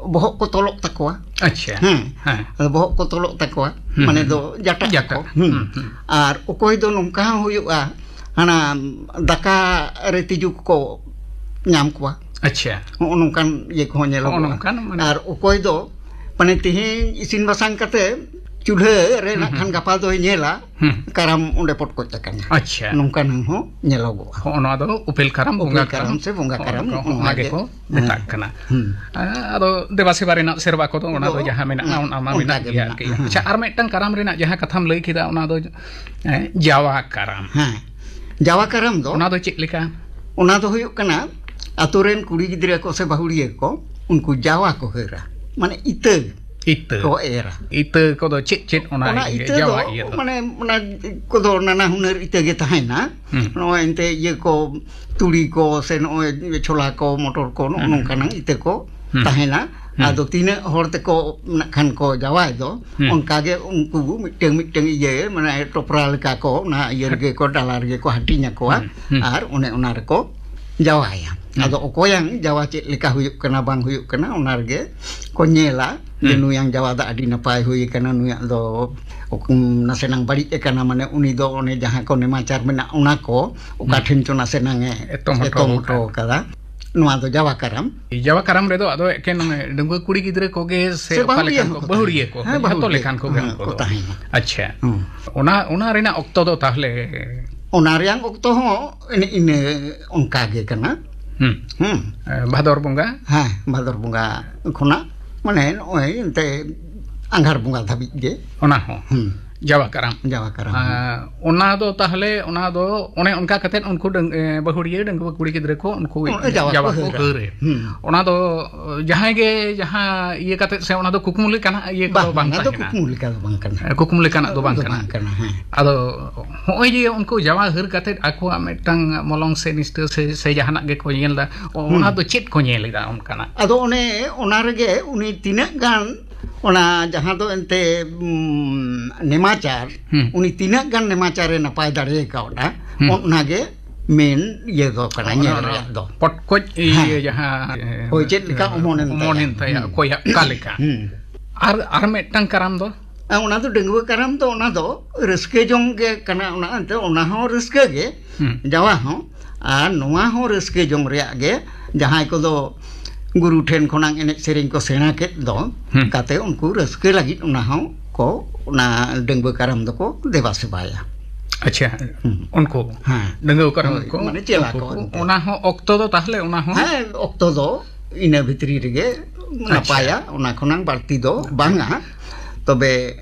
ᱵᱚᱦᱚᱜ ᱠᱚ ᱛᱚᱞᱚᱜ ᱛᱟᱠᱚᱣᱟ᱾ ᱟᱪᱪᱷᱟ᱾ ᱦᱮᱸ᱾ ᱦᱮᱸ᱾ ᱟᱫᱚ ᱵᱚᱦᱚᱜ ᱠᱚ ᱛᱚᱞᱚᱜ ᱛᱟᱠᱚᱣᱟ, ᱦᱩᱸ, ᱢᱟᱱᱮ ᱦᱩᱸ᱾ ᱫᱚ ᱡᱟᱴᱟᱜ ᱡᱟᱴᱟ᱾ ᱟᱠᱚ᱾ ᱦᱩᱸ᱾ ᱦᱩᱸ, ᱦᱩᱸ᱾ ᱟᱨ ᱚᱠᱚᱭ ᱫᱚ ᱱᱚᱝᱠᱟ ᱦᱚᱸ ᱦᱩᱭᱩᱜᱼᱟ, ᱦᱟᱱᱟ ᱫᱟᱠᱟ ᱨᱮ ᱛᱤᱡᱩ ᱠᱚᱠᱚ ᱧᱟᱢ ᱠᱚᱣᱟ᱾ ᱟᱪᱪᱷᱟ᱾ ᱦᱚᱸᱜᱼᱚ ᱱᱚᱝᱠᱟᱱ ᱤᱭᱟᱹ ᱠᱚᱦᱚᱸ ᱧᱮᱞᱚᱜᱚᱜᱼᱟ᱾ ᱦᱚᱸᱜᱼᱚ ᱱᱚᱝᱠᱟᱱ ᱢᱟᱱᱮ ᱟᱨ ᱚᱠᱚᱭ ᱫᱚ ᱢᱟᱱᱮ ᱛᱮᱦᱮᱧ ᱤᱥᱤᱱ ᱵᱟᱥᱟᱝ ᱠᱟᱛᱮ ᱪᱩᱞᱦᱟᱹ ᱨᱮ ᱦᱩᱸ, ᱱᱟᱜ ᱦᱩᱸ᱾ ᱠᱷᱟᱱ ᱜᱟᱯᱟ ᱫᱚᱭ ᱧᱮᱞᱟ, ᱦᱩᱸ᱾ ᱠᱟᱨᱟᱢ ᱚᱸᱰᱮ ᱯᱚᱴᱠᱚᱡ ᱟᱠᱟᱱᱟ᱾ ᱟᱪᱪᱷᱟ᱾ ᱱᱚᱝᱠᱟᱱ ᱦᱚᱸ ᱧᱮᱞᱚᱜᱚᱜᱼᱟ᱾ ᱦᱚᱸᱜᱼᱚ ᱱᱚᱣᱟ ᱫᱚ ᱩᱯᱮᱞ ᱠᱟᱨᱟᱢ, ᱩᱯᱮᱞ ᱵᱚᱸᱜᱟ ᱠᱟᱨᱟᱢ ᱠᱟᱨᱟᱢ, ᱥᱮ ᱵᱚᱸᱜᱟ ᱦᱚᱸᱜᱼᱚ ᱠᱟᱨᱟᱢ, ᱱᱚᱝᱠᱟ, ᱚᱱᱟ ᱚᱱᱟ ᱜᱮ ᱜᱮᱠᱚ ᱢᱮᱛᱟᱜ ᱦᱮᱸ᱾ ᱠᱟᱱᱟ᱾ ᱦᱩᱸ᱾ ᱟᱫᱚ ᱫᱮᱵᱟ ᱥᱮᱵᱟ ᱨᱮᱱᱟᱜ ᱥᱮᱨᱣᱟ ᱠᱚᱫᱚ ᱚᱱᱟ ᱫᱚ ᱫᱚ ᱡᱟᱦᱟᱸ ᱢᱮᱱᱟᱜᱼᱟ, ᱚᱱᱟ ᱢᱟ ᱚᱱᱠᱟ ᱢᱮᱱᱟᱜ ᱜᱮ ᱜᱮᱭᱟ ᱢᱮᱱᱟᱜᱼᱟ, ᱟᱨᱠᱤ᱾ ᱦᱮᱸ᱾ ᱟᱪᱪᱷᱟ, ᱟᱨ ᱢᱤᱫᱴᱟᱝ ᱠᱟᱨᱟᱢ ᱨᱮᱱᱟᱜ ᱡᱟᱦᱟᱸ ᱠᱟᱛᱷᱟᱢ ᱞᱟᱹᱭ ᱠᱮᱫᱟ, ᱚᱱᱟ ᱫᱚ, ᱮᱸ, ᱡᱟᱣᱟ ᱠᱟᱨᱟᱢ᱾ ᱦᱮᱸ᱾ ᱡᱟᱣᱟ ᱠᱟᱨᱟᱢ ᱫᱚ ᱚᱱᱟ ᱫᱚ ᱪᱮᱫ ᱞᱮᱠᱟ? ᱚᱱᱟ ᱫᱚ ᱦᱩᱭᱩᱜ ᱠᱟᱱᱟ, ᱟᱛᱳ ᱨᱮᱱ ᱠᱩᱲᱤ ᱜᱤᱫᱽᱨᱟᱹ ᱠᱚ ᱥᱮ ᱵᱟᱹᱦᱩᱲᱤᱭᱟᱹ ᱠᱚ, ᱩᱱᱠᱩ ᱡᱟᱣᱟ ᱠᱚ ᱦᱟᱹᱨᱟ, ᱢᱟᱱᱮ ᱤᱛᱟᱹ ᱤᱛᱟᱹ᱾ ᱠᱚ ᱮᱨᱟ᱾ ᱤᱛᱟᱹ ᱠᱚᱫᱚ ᱪᱮᱫ ᱪᱮᱫ ᱚᱱᱟ ᱚᱱᱟ ᱤᱭᱟᱹ, ᱤᱛᱟᱹ ᱡᱟᱣᱟ ᱫᱚ ᱤᱭᱟᱹ ᱫᱚ? ᱢᱟᱱᱮ ᱚᱱᱟ ᱠᱚᱫᱚ ᱱᱟᱱᱟ ᱦᱩᱱᱟᱹᱨ ᱤᱛᱟᱹ ᱜᱮ ᱛᱟᱦᱮᱱᱟ᱾ ᱦᱩᱸ᱾ ᱱᱚᱜᱼᱚᱭ ᱮᱱᱛᱮ ᱤᱭᱟᱹ ᱠᱚ, ᱛᱩᱲᱤ ᱠᱚ ᱥᱮ ᱱᱚᱜᱼᱚᱭ ᱪᱷᱚᱞᱟ ᱠᱚ, ᱢᱚᱴᱚᱨ ᱠᱚ, ᱱᱚᱜᱼᱚ ᱦᱩᱸ᱾ ᱱᱚᱝᱠᱟᱱᱟᱜ ᱤᱛᱟᱹ ᱠᱚ ᱦᱩᱸ᱾ ᱛᱟᱦᱮᱱᱟ᱾ ᱦᱩᱸ᱾ ᱟᱫᱚ ᱛᱤᱱᱟᱹᱜ ᱦᱚᱲ ᱛᱮᱠᱚ ᱱᱟᱜ ᱠᱷᱟᱱ ᱠᱚ ᱡᱟᱶᱟᱭ ᱫᱚ, ᱦᱩᱸ᱾ ᱚᱱᱠᱟ ᱜᱮ ᱩᱱᱠᱩ ᱢᱤᱫᱴᱟᱝ ᱢᱤᱫᱴᱟᱝ ᱤᱭᱟᱹ, ᱢᱟᱱᱮ ᱴᱚᱯᱨᱟ ᱞᱮᱠᱟ ᱠᱚ ᱚᱱᱟ ᱤᱭᱟᱹ ᱨᱮᱜᱮ ᱠᱚ, ᱰᱟᱞᱟ ᱨᱮᱜᱮ ᱠᱚ ᱦᱟᱹᱴᱤᱧ ᱟᱠᱚᱣᱟ᱾ ᱦᱩᱸ᱾ ᱦᱩᱸ᱾ ᱟᱨ ᱚᱱᱮ ᱚᱱᱟ ᱨᱮᱠᱚ ᱡᱟᱣᱟᱭᱟ᱾ ᱦᱩᱸ᱾ ᱟᱫᱚ ᱚᱠᱚᱭᱟᱝ ᱡᱟᱣᱟ ᱪᱮᱫ ᱞᱮᱠᱟ ᱦᱩᱭᱩᱜ ᱠᱟᱱᱟ, ᱵᱟᱝ ᱦᱩᱭᱩᱜ ᱠᱟᱱᱟ, ᱚᱱᱟ ᱨᱮᱜᱮ ᱠᱚ ᱧᱮᱞᱟ ᱡᱮ ᱦᱩᱸ᱾ ᱱᱩᱭᱟᱝ ᱡᱟᱣᱟ ᱫᱚ ᱟᱹᱰᱤ ᱱᱟᱯᱟᱭ ᱦᱩᱭ ᱟᱠᱟᱱᱟ, ᱱᱩᱭᱟᱜ ᱫᱚ ᱩᱠ-, ᱱᱟᱥᱮᱱᱟᱝ ᱵᱟᱹᱲᱤᱡ ᱟᱠᱟᱱᱟ, ᱢᱟᱱᱮ ᱩᱱᱤ ᱫᱚ ᱚᱱᱮ ᱡᱟᱦᱟᱸ ᱠᱚ ᱱᱮᱢᱟᱪᱟᱨ ᱢᱮᱱᱟᱜ ᱚᱱᱟ ᱠᱚ ᱚᱠᱟ ᱦᱩᱸ᱾ ᱴᱷᱮᱱ ᱪᱚ ᱱᱟᱥᱮᱱᱟᱝ ᱮ ᱮᱛᱚᱢ ᱦᱚᱴᱚ ᱮᱛᱚᱢ ᱦᱚᱴᱚ ᱟᱠᱟᱫᱟ᱾ ᱟᱠᱟᱫᱟ᱾ ᱱᱚᱣᱟ ᱫᱚ ᱡᱟᱣᱟ ᱠᱟᱨᱟᱢ᱾ ᱡᱟᱣᱟ ᱠᱟᱨᱟᱢ ᱨᱮᱫᱚ ᱟᱫᱚ ᱮᱠᱮᱱ ᱰᱟᱺᱜᱩᱣᱟᱹ ᱠᱩᱲᱤ ᱜᱤᱫᱽᱨᱟᱹ ᱠᱚᱜᱮ ᱥᱮ ᱥᱮ ᱚᱠᱟ ᱵᱟᱹᱦᱩᱲᱤᱭᱟᱹ ᱞᱮᱠᱟᱱ ᱠᱚ? ᱦᱚᱸᱠᱚ ᱵᱟᱹᱦᱩᱲᱤᱭᱟᱹ ᱛᱟᱦᱮᱱᱟ᱾ ᱠᱚ, ᱦᱮᱸ, ᱡᱷᱚᱛᱚ ᱵᱟᱹᱦᱩᱲᱤᱭᱟᱹ ᱞᱮᱠᱟᱱ ᱠᱚᱜᱮ ᱦᱮᱸ, ᱩᱱᱠᱩ ᱠᱚ ᱫᱚ᱾ ᱛᱟᱦᱮᱱᱟ᱾ ᱟᱪᱪᱷᱟ᱾ ᱦᱩᱸ᱾ ᱚᱱᱟ, ᱚᱱᱟ ᱨᱮᱱᱟᱜ ᱚᱠᱛᱚ ᱫᱚ ᱛᱟᱦᱞᱮ? ᱚᱱᱟ ᱨᱮᱭᱟᱝ ᱚᱠᱛᱚ ᱦᱚᱸ ᱤᱱᱟᱹ, ᱤᱱᱟᱹ ᱚᱱᱠᱟ ᱜᱮ ᱠᱟᱱᱟ᱾ ᱦᱩᱸ᱾ ᱦᱩᱸ᱾ ᱮ, ᱵᱷᱟᱫᱚᱨ ᱵᱚᱸᱜᱟ? ᱦᱮᱸ, ᱵᱷᱟᱫᱚᱨ ᱵᱚᱸᱜᱟ ᱠᱷᱚᱱᱟᱜ, ᱢᱟᱱᱮ, ᱱᱚᱜᱼᱚᱭ ᱮᱱᱛᱮ ᱟᱸᱜᱷᱟᱲ ᱵᱚᱸᱜᱟ ᱫᱷᱟᱹᱵᱤᱡ ᱜᱮ᱾ ᱚᱱᱟ ᱦᱚᱸ? ᱦᱩᱸ᱾ ᱡᱟᱣᱟ ᱠᱟᱨᱟᱢ? ᱡᱟᱣᱟ ᱠᱟᱨᱟᱢ᱾ ᱟᱨ ᱚᱱᱟ ᱫᱚ ᱛᱟᱦᱞᱮ, ᱚᱱᱟ ᱫᱚ ᱚᱱᱮ ᱚᱱᱠᱟ ᱠᱟᱛᱮᱫ ᱩᱱᱠᱩ ᱰᱟᱹᱝ-, ᱮ, ᱵᱟᱹᱦᱩᱲᱤᱭᱟᱹ ᱰᱟᱺᱜᱩᱣᱟᱹ ᱠᱩᱲᱤ ᱜᱤᱫᱽᱨᱟᱹ ᱠᱚ ᱩᱱᱠᱩ ᱚᱱᱟ ᱡᱟᱣᱟ ᱡᱟᱣᱟ ᱠᱚ ᱠᱚ ᱦᱟᱹᱨᱟ᱾ ᱦᱟᱹᱨᱮ᱾ ᱦᱩᱸ᱾ ᱚᱱᱟ ᱫᱚ ᱡᱟᱦᱟᱸᱭ ᱜᱮ ᱡᱟᱦᱟᱸ ᱤᱭᱟᱹ ᱠᱟᱛᱮᱫ ᱥᱮ ᱚᱱᱟ ᱫᱚ ᱠᱩᱠᱢᱩ ᱞᱮᱠᱟᱱᱟᱜ ᱤᱭᱟᱹ ᱠᱚᱫᱚ ᱵᱟᱝ, ᱵᱟᱝ ᱚᱱᱟ ᱫᱚ ᱛᱟᱦᱮᱱᱟ? ᱠᱩᱠᱢᱩ ᱞᱮᱠᱟ ᱫᱚ ᱵᱟᱝ ᱠᱟᱱᱟ᱾ ᱮ, ᱠᱩᱠᱢᱩ ᱞᱮᱠᱟᱱᱟᱜ ᱫᱚ ᱵᱟᱝ ᱫᱚ ᱠᱟᱱᱟ᱾ ᱵᱟᱝ ᱠᱟᱱᱟ, ᱦᱮᱸ᱾ ᱟᱫᱚ ᱦᱚᱸᱜᱼᱚᱭ ᱡᱮ ᱩᱱᱠᱩ ᱡᱟᱣᱟ ᱦᱟᱹᱨ ᱠᱟᱛᱮᱫ ᱟᱠᱚᱣᱟᱜ ᱢᱤᱫᱴᱟᱝ ᱢᱚᱞᱚᱝ ᱥᱮ ᱱᱤᱥᱴᱟᱹ ᱥᱮ, ᱥᱮ ᱡᱟᱦᱟᱱᱟᱜ ᱜᱮᱠᱚ ᱧᱮᱞ ᱮᱫᱟ, ᱚ-, ᱦᱩᱸ᱾ ᱚᱱᱟ ᱫᱚ ᱪᱮᱫ ᱠᱚ ᱧᱮᱞ ᱮᱫᱟ ᱚᱱᱠᱟᱱᱟᱜ? ᱟᱫᱚ ᱚᱱᱮ ᱚᱱᱟ ᱨᱮᱜᱮ ᱩᱱᱤ ᱛᱤᱱᱟᱹᱜ ᱜᱟᱱ ᱚᱱᱟ ᱡᱟᱦᱟᱸ ᱫᱚ ᱮᱱᱛᱮ, ᱩᱢ, ᱱᱮᱢᱟᱪᱟᱨ, ᱦᱩᱸ᱾ ᱩᱱᱤ ᱛᱤᱱᱟᱹᱜ ᱜᱟᱱ ᱱᱮᱢᱟᱪᱟᱨᱮ ᱱᱟᱯᱟᱭ ᱫᱟᱲᱮ ᱠᱟᱣᱫᱟ, ᱦᱩᱸ᱾ ᱚᱱᱟ ᱜᱮ ᱢᱮᱱ ᱤᱭᱟᱹ ᱫᱚ ᱠᱟᱱᱟ, ᱚᱱᱟ, ᱧᱮᱞ ᱚᱱᱟ ᱨᱮᱭᱟᱜ ᱫᱚ᱾ ᱯᱚᱴᱠᱚᱡ ᱤᱭᱟᱹ ᱦᱮᱸ᱾ ᱡᱟᱦᱟᱸ, ᱦᱳᱭ, ᱪᱮᱫ ᱞᱮᱠᱟ ᱚᱢᱚᱱᱮᱱ ᱚᱢᱚᱱᱮᱱ ᱛᱟᱭᱟ᱾ ᱛᱟᱭᱟ, ᱦᱩᱸ᱾ ᱚᱠᱚᱭᱟᱜ ᱚᱠᱟ ᱞᱮᱠᱟ᱾ ᱦᱩᱸ᱾ ᱟᱨ, ᱟᱨ ᱢᱤᱫᱴᱟᱝ ᱠᱟᱨᱟᱢ ᱫᱚ? ᱟᱨ ᱚᱱᱟ ᱫᱚ ᱰᱟᱺᱜᱩᱣᱟᱹ ᱠᱟᱨᱟᱢ ᱫᱚ, ᱚᱱᱟ ᱫᱚ ᱨᱟᱹᱥᱠᱟᱹ ᱡᱚᱝ ᱜᱮ ᱠᱟᱱᱟ, ᱚᱱᱟ ᱮᱱᱛᱮ ᱚᱱᱟ ᱦᱚᱸ ᱨᱟᱹᱥᱠᱟᱹ ᱜᱮ, ᱦᱩᱸ᱾ ᱡᱟᱣᱟ ᱦᱚᱸ᱾ ᱟᱨ ᱱᱚᱣᱟ ᱦᱚᱸ ᱨᱟᱹᱥᱠᱟᱹ ᱡᱚᱝ ᱨᱮᱭᱟᱜ ᱜᱮ, ᱡᱟᱦᱟᱸᱭ ᱠᱚᱫᱚ ᱜᱩᱨᱩ ᱴᱷᱮᱱ ᱠᱷᱚᱱᱟᱜ ᱮᱱᱮᱡ ᱥᱮᱨᱮᱧ ᱠᱚ ᱥᱮᱬᱟ ᱠᱮᱫ ᱫᱚ, ᱦᱩᱸ᱾ ᱠᱟᱛᱮ ᱩᱱᱠᱩ ᱨᱟᱹᱥᱠᱟᱹ ᱞᱟᱹᱜᱤᱫ ᱚᱱᱟ ᱦᱚᱸ ᱠᱚ, ᱚᱱᱟ ᱰᱟᱺᱜᱩᱣᱟᱹ ᱠᱟᱨᱟᱢ ᱫᱚᱠᱚ ᱫᱮᱵᱟ ᱥᱮᱵᱟᱭᱟ᱾ ᱟᱪᱪᱷᱟ, ᱦᱩᱸ᱾ ᱩᱱᱠᱩ ᱦᱮᱸ᱾ ᱰᱟᱺᱜᱩᱣᱟᱹ ᱠᱟᱨᱟᱢ ᱦᱳᱭ, ᱠᱚ, ᱢᱟᱱᱮ ᱪᱮᱞᱟ ᱩᱱᱠᱩ ᱠᱚ ᱠᱚ, ᱮᱱᱛᱮ᱾ ᱚᱱᱟ ᱦᱚᱸ ᱚᱠᱛᱚ ᱫᱚ ᱛᱟᱦᱞᱮ ᱚᱱᱟ ᱦᱚᱸ? ᱦᱮᱸ, ᱚᱠᱛᱚ ᱫᱚ ᱤᱱᱟᱹ ᱵᱷᱤᱛᱨᱤ ᱨᱮᱜᱮ ᱟᱪᱪᱷᱟ᱾ ᱱᱟᱯᱟᱭᱟ, ᱚᱱᱟ ᱠᱷᱚᱱᱟᱝ ᱵᱟᱹᱲᱛᱤ ᱫᱚ ᱵᱟᱝᱟ᱾ ᱛᱚᱵᱮ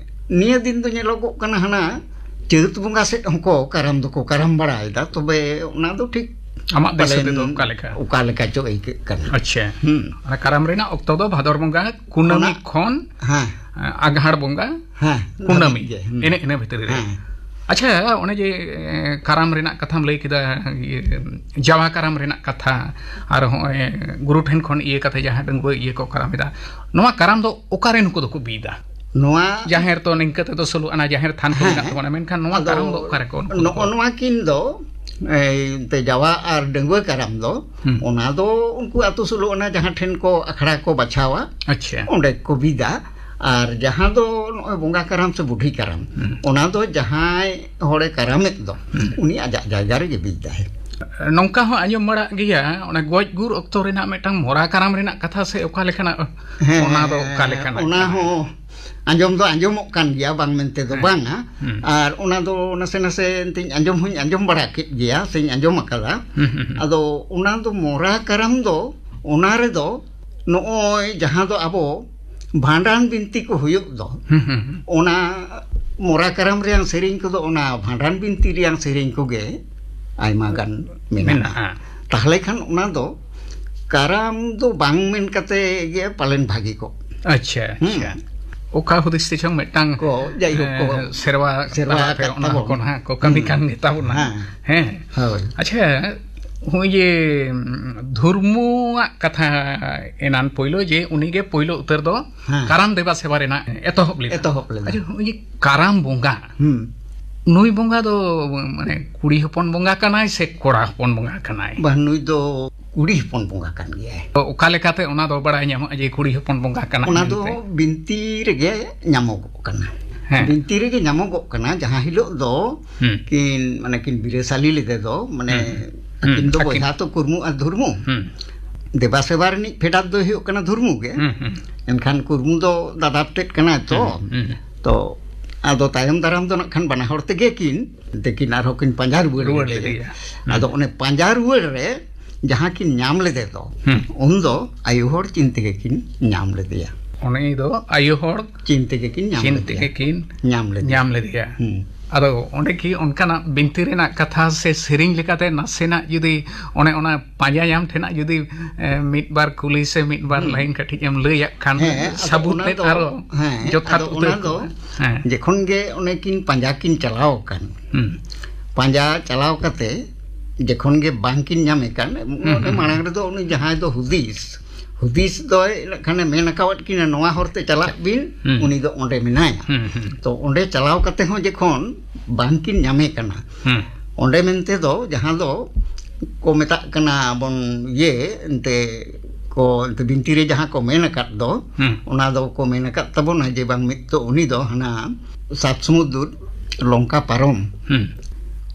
ᱱᱤᱭᱟᱹ ᱫᱤᱱ ᱫᱚ ᱧᱮᱞᱚᱜᱚᱜ ᱠᱟᱱᱟ, ᱦᱟᱱᱟ ᱪᱟᱹᱛ ᱵᱚᱸᱜᱟ ᱥᱮᱫ ᱦᱚᱸᱠᱚ ᱠᱟᱨᱟᱢ ᱫᱚᱠᱚ ᱠᱟᱨᱟᱢ ᱵᱟᱲᱟᱭᱮᱫᱟ, ᱛᱚᱵᱮ ᱚᱱᱟ ᱫᱚ ᱴᱷᱤᱠ ᱟᱢᱟᱜ ᱫᱤᱥᱟᱹ ᱯᱟᱞᱮᱱ ᱛᱮᱫᱚ ᱚᱠᱟ ᱞᱮᱠᱟ? ᱚᱠᱟ ᱞᱮᱠᱟ ᱪᱚ ᱟᱹᱭᱠᱟᱹᱜ ᱠᱟᱱᱟ᱾ ᱟᱪᱪᱷᱟ᱾ ᱦᱩᱸ᱾ ᱚᱱᱟ ᱠᱟᱨᱟᱢ ᱨᱮᱱᱟᱜ ᱚᱠᱛᱚ ᱫᱚ ᱵᱷᱟᱫᱚᱨ ᱵᱚᱸᱜᱟ ᱠᱩᱱᱟᱹᱢᱤ ᱚᱱᱟ ᱠᱷᱚᱱ, ᱦᱮᱸ᱾ ᱮ, ᱟᱜᱷᱟᱲ ᱵᱚᱸᱜᱟ ᱦᱮᱸ, ᱠᱩᱱᱟᱹᱢᱤ᱾ ᱫᱷᱟᱹᱵᱤᱡ ᱜᱮ, ᱦᱩᱸ᱾ ᱮᱱᱮ ᱤᱱᱟᱹ ᱵᱷᱤᱛᱨᱤ ᱨᱮ᱾ ᱦᱮᱸ᱾ ᱟᱪᱪᱷᱟ, ᱚᱱᱮ ᱡᱮ, ᱮ, ᱠᱟᱨᱟᱢ ᱨᱮᱱᱟᱜ ᱠᱟᱛᱷᱟᱢ ᱞᱟᱹᱭ ᱠᱮᱫᱟ, ᱤᱭᱟᱹ, ᱡᱟᱣᱟ ᱠᱟᱨᱟᱢ ᱨᱮᱱᱟᱜ ᱠᱟᱛᱷᱟ, ᱟᱨ ᱦᱚᱸᱜᱼᱚᱭ ᱜᱩᱨᱩ ᱴᱷᱮᱱ ᱠᱷᱚᱱ ᱤᱭᱟᱹ ᱠᱟᱛᱮ ᱡᱟᱦᱟᱸ ᱰᱟᱺᱜᱩᱣᱟᱹ ᱤᱭᱟᱹ ᱠᱚ ᱠᱟᱨᱟᱢ ᱮᱫᱟ, ᱱᱚᱣᱟ ᱠᱟᱨᱟᱢ ᱫᱚ ᱚᱠᱟᱨᱮ ᱱᱩᱠᱩ ᱫᱚᱠᱚ ᱵᱤᱫᱟ? ᱱᱚᱣᱟ ᱡᱟᱦᱮᱨ ᱛᱚ ᱱᱤᱝᱠᱟᱹ ᱛᱮᱫᱚ ᱥᱳᱞᱳ ᱟᱱᱟ ᱡᱟᱦᱮᱨ ᱛᱷᱟᱱ ᱠᱚ ᱦᱮᱸ, ᱢᱮᱱᱟᱜ ᱦᱮᱸ᱾ ᱛᱟᱵᱚᱱᱟ, ᱢᱮᱱᱠᱷᱟᱱ ᱱᱚᱣᱟ ᱟᱫᱚ ᱠᱟᱨᱟᱢ ᱫᱚ ᱚᱠᱟᱨᱮ ᱠᱚ, ᱱᱩᱠᱩ ᱱᱚᱜᱼᱚ ᱫᱚᱠᱚ ᱱᱚᱣᱟ ᱠᱤᱱ ᱫᱚ ᱮᱭ ᱛᱮ ᱡᱟᱣᱟ ᱟᱨ ᱰᱟᱺᱜᱩᱣᱟᱹ ᱠᱟᱨᱟᱢ ᱫᱚ, ᱦᱩᱸ᱾ ᱚᱱᱟ ᱫᱚ ᱩᱱᱠᱩ ᱟᱹᱛᱩ ᱥᱳᱞᱳ ᱟᱱᱟ ᱡᱟᱦᱟᱸ ᱴᱷᱮᱱ ᱠᱚ ᱟᱠᱷᱲᱟ ᱠᱚ ᱵᱟᱪᱷᱟᱣᱟ, ᱟᱪᱪᱷᱟ᱾ ᱚᱸᱰᱮ ᱠᱚ ᱵᱤᱫᱟ᱾ ᱟᱨ ᱡᱟᱦᱟᱸ ᱫᱚ ᱱᱚᱜᱼᱚᱭ ᱵᱚᱸᱜᱟ ᱠᱟᱨᱟᱢ ᱥᱮ ᱵᱩᱰᱷᱤ ᱠᱟᱨᱟᱢ, ᱦᱩᱸ᱾ ᱚᱱᱟ ᱫᱚ ᱡᱟᱦᱟᱸᱭ ᱦᱚᱲᱮ ᱠᱟᱨᱟᱢᱮᱫ ᱫᱚ, ᱦᱩᱸ᱾ ᱩᱱᱤ ᱟᱡᱟᱜ ᱡᱟᱭᱜᱟ ᱨᱮᱜᱮ ᱵᱤᱫᱟᱭ᱾ ᱱᱚᱝᱠᱟ ᱦᱚᱸ ᱟᱸᱡᱚᱢ ᱵᱟᱲᱟᱜ ᱜᱮᱭᱟ, ᱚᱱᱟ ᱜᱚᱡ ᱜᱩᱨ ᱚᱠᱛᱚ ᱨᱮᱱᱟᱜ ᱢᱤᱫᱴᱟᱝ ᱢᱚᱨᱟ ᱠᱟᱨᱟᱢ ᱨᱮᱱᱟᱜ ᱠᱟᱛᱷᱟ ᱥᱮ ᱚᱠᱟ ᱞᱮᱠᱟᱱᱟᱜ? ᱦᱮᱸ, ᱚᱱᱟ ᱫᱚ ᱚᱠᱟ ᱞᱮᱠᱟᱱᱟᱜ ᱚᱱᱟ ᱠᱟᱱᱟ? ᱦᱚᱸ ᱟᱸᱡᱚᱢ ᱫᱚ ᱟᱸᱡᱚᱢᱚᱜ ᱠᱟᱱ ᱜᱮᱭᱟ, ᱵᱟᱝ ᱢᱮᱱᱛᱮ ᱫᱚ ᱦᱮᱸ᱾ ᱵᱟᱝᱟ᱾ ᱦᱩᱸ᱾ ᱟᱨ ᱚᱱᱟ ᱫᱚ ᱱᱟᱥᱮ ᱱᱟᱥᱮ ᱮᱱᱛᱮᱧ ᱟᱸᱡᱚᱢ ᱦᱚᱧ ᱟᱸᱡᱚᱢ ᱵᱟᱲᱟ ᱠᱮᱫ ᱜᱮᱭᱟ, ᱥᱮᱧ ᱟᱸᱡᱚᱢ ᱟᱠᱟᱫᱟ᱾ ᱦᱩᱸ, ᱦᱩᱸ, ᱦᱩᱸ᱾ ᱟᱫᱚ ᱚᱱᱟ ᱫᱚ ᱢᱚᱨᱟ ᱠᱟᱨᱟᱢ ᱫᱚ, ᱚᱱᱟ ᱨᱮᱫᱚ ᱱᱚᱜᱼᱚᱭ ᱡᱟᱦᱟᱸ ᱫᱚ ᱟᱵᱚ ᱵᱷᱟᱸᱰᱟᱱ ᱵᱤᱱᱛᱤ ᱠᱚ ᱦᱩᱭᱩᱜ ᱫᱚ, ᱦᱩᱸ, ᱦᱩᱸ, ᱦᱩᱸ᱾ ᱚᱱᱟ ᱢᱚᱨᱟ ᱠᱟᱨᱟᱢ ᱨᱮᱭᱟᱝ ᱥᱮᱨᱮᱧ ᱠᱚᱫᱚ ᱚᱱᱟ ᱵᱷᱟᱸᱰᱟᱱ ᱵᱤᱱᱛᱤ ᱨᱮᱭᱟᱝ ᱥᱮᱨᱮᱧ ᱠᱚᱜᱮ ᱟᱭᱢᱟ ᱜᱟᱱ ᱢᱮᱱᱟᱜᱼᱟ᱾ ᱢᱮᱱᱟᱜᱼᱟ᱾ ᱛᱟᱦᱞᱮ ᱠᱷᱟᱱ ᱚᱱᱟ ᱫᱚ ᱠᱟᱨᱟᱢ ᱫᱚ ᱵᱟᱝ ᱢᱮᱱ ᱠᱟᱛᱮ ᱜᱮ ᱯᱟᱞᱮᱱ ᱵᱷᱟᱹᱜᱤ ᱠᱚᱜ᱾ ᱟᱪᱪᱷᱟ, ᱦᱩᱸ᱾ ᱟᱪᱪᱷᱟ᱾ ᱚᱠᱟ ᱦᱩᱫᱤᱥ ᱛᱮ ᱪᱚᱝ ᱢᱤᱫᱴᱟᱝ, ᱠᱚ, ᱡᱟᱭᱦᱳᱠ ᱠᱚ, ᱮ, ᱥᱮᱨᱣᱟ ᱥᱮᱨᱣᱟ ᱛᱟᱞᱟᱛᱮ ᱟᱠᱟᱫ ᱚᱱᱟ ᱛᱟᱵᱚᱱ᱾ ᱠᱚ ᱱᱟᱦᱟᱜ ᱠᱚ ᱠᱟᱹᱢᱤ ᱦᱩᱸ᱾ ᱠᱟᱱ ᱜᱮᱛᱟ ᱵᱚᱱᱟ᱾ ᱦᱮᱸ᱾ ᱦᱮᱸ᱾ ᱦᱳᱭ᱾ ᱟᱪᱪᱷᱟ, ᱦᱚᱸᱜᱼᱚᱭ ᱡᱮ, ᱩᱢ, ᱫᱷᱚᱨᱢᱩᱣᱟᱜ ᱠᱟᱛᱷᱟ ᱮᱱᱟᱱ ᱯᱳᱭᱞᱳ ᱡᱮ ᱩᱱᱤᱜᱮ ᱯᱳᱭᱞᱳ ᱩᱛᱟᱹᱨ ᱫᱚ ᱦᱮᱸ᱾ ᱠᱟᱨᱟᱢ ᱫᱮᱵᱟ ᱥᱮᱵᱟ ᱨᱮᱱᱟᱜ ᱮᱛᱚᱦᱚᱵ ᱞᱮᱫᱟ᱾ ᱮᱛᱚᱦᱚᱵ ᱞᱮᱫᱟ᱾ ᱟᱪᱪᱷᱟ, ᱦᱚᱸᱜᱼᱚᱭ ᱡᱮ ᱠᱟᱨᱟᱢ ᱵᱚᱸᱜᱟ, ᱦᱩᱸ᱾ ᱱᱩᱭ ᱵᱚᱸᱜᱟ ᱫᱚ ᱢᱟᱱᱮ ᱠᱩᱲᱤ ᱦᱚᱯᱚᱱ ᱵᱚᱸᱜᱟ ᱠᱟᱱᱟᱭ ᱥᱮ ᱠᱚᱲᱟ ᱦᱚᱯᱚᱱ ᱵᱚᱸᱜᱟ ᱠᱟᱱᱟᱭ? ᱵᱟᱝ, ᱱᱩᱭ ᱫᱚ ᱠᱩᱲᱤ ᱦᱚᱯᱚᱱ ᱵᱚᱸᱜᱟ ᱠᱟᱱ ᱜᱮᱭᱟᱭ᱾ ᱛᱚ ᱚᱠᱟ ᱞᱮᱠᱟᱛᱮ ᱚᱱᱟ ᱫᱚ ᱵᱟᱲᱟᱭ ᱧᱟᱢᱚᱜᱼᱟ ᱡᱮ ᱠᱩᱲᱤ ᱦᱚᱯᱚᱱ ᱵᱚᱸᱜᱟ ᱠᱟᱱᱟᱭ ᱚᱱᱟ ᱫᱚ ᱢᱮᱱᱛᱮ? ᱵᱤᱱᱛᱤ ᱨᱮᱜᱮ ᱧᱟᱢᱚᱜᱚᱜ ᱠᱟᱱᱟ᱾ ᱦᱮᱸ᱾ ᱵᱤᱱᱛᱤ ᱨᱮᱜᱮ ᱧᱟᱢᱚᱜᱚᱜ ᱠᱟᱱᱟ, ᱡᱟᱦᱟᱸ ᱦᱤᱞᱳᱜ ᱫᱚ ᱦᱩᱸ᱾ ᱠᱤᱱ, ᱢᱟᱱᱮ ᱠᱤᱱ ᱵᱤᱨᱟᱹᱥᱟᱞᱤ ᱞᱮᱫᱮ ᱫᱚ, ᱢᱟᱱᱮ ᱦᱩᱸ᱾ ᱟᱹᱠᱤᱱ ᱦᱩᱸ, ᱫᱚ ᱟᱹᱠᱤᱱ᱾ ᱵᱚᱭᱦᱟ ᱛᱚ, ᱠᱩᱨᱢᱩ ᱟᱨ ᱫᱷᱩᱨᱢᱩ᱾ ᱦᱩᱸ᱾ ᱫᱮᱵᱟ ᱥᱮᱵᱟ ᱨᱤᱱᱤᱡ ᱯᱷᱮᱰᱟᱛ ᱫᱚᱭ ᱦᱩᱭᱩᱜ ᱠᱟᱱᱟ ᱫᱷᱩᱨᱢᱩ ᱜᱮ᱾ ᱦᱩᱸ, ᱦᱩᱸ᱾ ᱮᱱᱠᱷᱟᱱ ᱠᱩᱨᱢᱩ ᱫᱚ ᱫᱟᱫᱟ ᱛᱮᱫ ᱠᱟᱱᱟᱭ ᱛᱚ᱾ ᱦᱩᱸ, ᱦᱩᱸ᱾ ᱛᱚ ᱟᱫᱚ ᱛᱟᱭᱚᱢ ᱫᱟᱨᱟᱢ ᱫᱚ ᱱᱟᱜ ᱠᱷᱟᱱ ᱵᱟᱱᱟ ᱦᱚᱲ ᱛᱮᱜᱮ ᱠᱤᱱ, ᱛᱮᱠᱤᱱ ᱟᱨᱦᱚᱸ ᱠᱤᱱ ᱯᱟᱸᱡᱟ ᱨᱩᱣᱟᱹᱲ ᱨᱩᱣᱟᱹᱲ ᱞᱮᱫᱮᱭᱟ᱾ ᱞᱮᱫᱮᱭᱟ᱾ ᱦᱩᱸ᱾ ᱟᱫᱚ ᱚᱱᱮ ᱯᱟᱸᱡᱟ ᱨᱩᱣᱟᱹᱲ ᱨᱮ ᱡᱟᱦᱟᱸ ᱠᱤᱱ ᱧᱟᱢ ᱞᱮᱫᱮ ᱫᱚ, ᱦᱩᱸ᱾ ᱩᱱ ᱫᱚ ᱟᱭᱳ ᱦᱚᱲ ᱪᱤᱱ ᱛᱮᱜᱮ ᱠᱤᱱ ᱧᱟᱢ ᱞᱮᱫᱮᱭᱟ᱾ ᱩᱱᱤ ᱫᱚ ᱟᱭᱳ ᱦᱚᱲ ᱪᱤᱱ ᱛᱮᱜᱮ ᱠᱤᱱ ᱧᱟᱢ ᱪᱤᱱ ᱞᱮᱫᱮᱭᱟ᱾ ᱛᱮᱜᱮ ᱠᱤᱱ ᱧᱟᱢ ᱞᱮᱫᱮᱭᱟ᱾ ᱧᱟᱢ ᱞᱮᱫᱮᱭᱟ᱾ ᱦᱩᱸ᱾ ᱟᱫᱚ ᱚᱸᱰᱮ ᱠᱤ ᱚᱱᱠᱟᱱᱟᱜ ᱵᱤᱱᱛᱤ ᱨᱮᱱᱟᱜ ᱠᱟᱛᱷᱟ ᱥᱮ ᱥᱮᱨᱮᱧ ᱞᱮᱠᱟᱛᱮ ᱱᱟᱥᱮᱱᱟᱜ ᱡᱩᱫᱤ ᱚᱱᱮ ᱚᱱᱟ ᱯᱟᱸᱡᱟ ᱧᱟᱢ ᱴᱷᱮᱱᱟᱜ ᱡᱩᱫᱤ, ᱮ, ᱢᱤᱫ ᱵᱟᱨ ᱠᱩᱞᱤ ᱥᱮ ᱢᱤᱫ ᱵᱟᱨ ᱦᱩᱸ᱾ ᱞᱟᱭᱤᱱ ᱠᱟᱹᱴᱤᱡ ᱮᱢ ᱞᱟᱹᱭᱟᱜ ᱠᱷᱟᱱ ᱦᱮᱸ, ᱟᱫᱚ ᱥᱟᱹᱵᱩᱛ ᱚᱱᱟ ᱛᱮᱫ ᱫᱚ, ᱟᱨᱚ ᱦᱮᱸ, ᱡᱚᱛᱷᱟᱛ ᱟᱫᱚ ᱩᱛᱟᱹᱨ ᱚᱱᱟ ᱫᱚ ᱠᱚᱜᱼᱟ᱾ ᱦᱮᱸ᱾ ᱡᱚᱠᱷᱚᱱ ᱜᱮ ᱚᱱᱮ ᱠᱤᱱ ᱯᱟᱸᱡᱟ ᱠᱤᱱ ᱪᱟᱞᱟᱣ ᱟᱠᱟᱱ, ᱦᱩᱸ᱾ ᱯᱟᱸᱡᱟ ᱪᱟᱞᱟᱣ ᱠᱟᱛᱮ ᱡᱚᱠᱷᱚᱱ ᱜᱮ ᱵᱟᱝ ᱠᱤᱱ ᱧᱟᱢᱮ ᱠᱟᱱ, ᱦᱩᱸ, ᱚᱱᱮ ᱦᱩᱸ᱾ ᱢᱟᱲᱟᱝ ᱨᱮᱫᱚ ᱩᱱᱤ ᱡᱟᱦᱟᱸᱭ ᱫᱚ ᱦᱩᱫᱤᱥ, ᱦᱩᱫᱤᱥ ᱫᱚᱭ ᱱᱟᱜ ᱠᱷᱟᱱᱮ ᱢᱮᱱ ᱟᱠᱟᱣᱟᱫ ᱠᱤᱱᱟ, "ᱱᱚᱣᱟ ᱦᱚᱨ ᱛᱮ ᱪᱟᱞᱟᱜ ᱵᱤᱱ", ᱦᱩᱸ᱾ ᱩᱱᱤ ᱫᱚ ᱚᱸᱰᱮ ᱢᱮᱱᱟᱭᱟ᱾ ᱦᱩᱸ, ᱦᱩᱸ᱾ ᱛᱚ ᱚᱸᱰᱮ ᱪᱟᱞᱟᱣ ᱠᱟᱛᱮ ᱦᱚᱸ ᱡᱚᱠᱷᱚᱱ ᱵᱟᱝ ᱠᱤᱱ ᱧᱟᱢᱮ ᱠᱟᱱᱟ, ᱦᱩᱸ᱾ ᱚᱸᱰᱮ ᱢᱮᱱᱛᱮ ᱫᱚ ᱡᱟᱦᱟᱸ ᱫᱚ ᱠᱚ ᱢᱮᱛᱟᱜ ᱠᱟᱱᱟ ᱵᱚᱱ ᱤᱭᱟᱹ ᱮᱱᱛᱮ ᱠᱚ ᱮᱱᱛᱮ ᱵᱤᱱᱛᱤ ᱨᱮ ᱡᱟᱦᱟᱸ ᱠᱚ ᱢᱮᱱ ᱟᱠᱟᱫ ᱫᱚ, ᱦᱩᱸ᱾ ᱚᱱᱟ ᱫᱚ ᱠᱚ ᱢᱮᱱ ᱟᱠᱟᱫ ᱛᱟᱵᱚᱱᱟ ᱡᱮ ᱵᱟᱝ ᱢᱤᱫ ᱫᱚ ᱩᱱᱤ ᱫᱚ ᱦᱟᱱᱟ ᱥᱟᱛ ᱥᱩᱢᱩᱫᱨ ᱞᱚᱝᱠᱟ ᱯᱟᱨᱚᱢ ᱦᱩᱸ᱾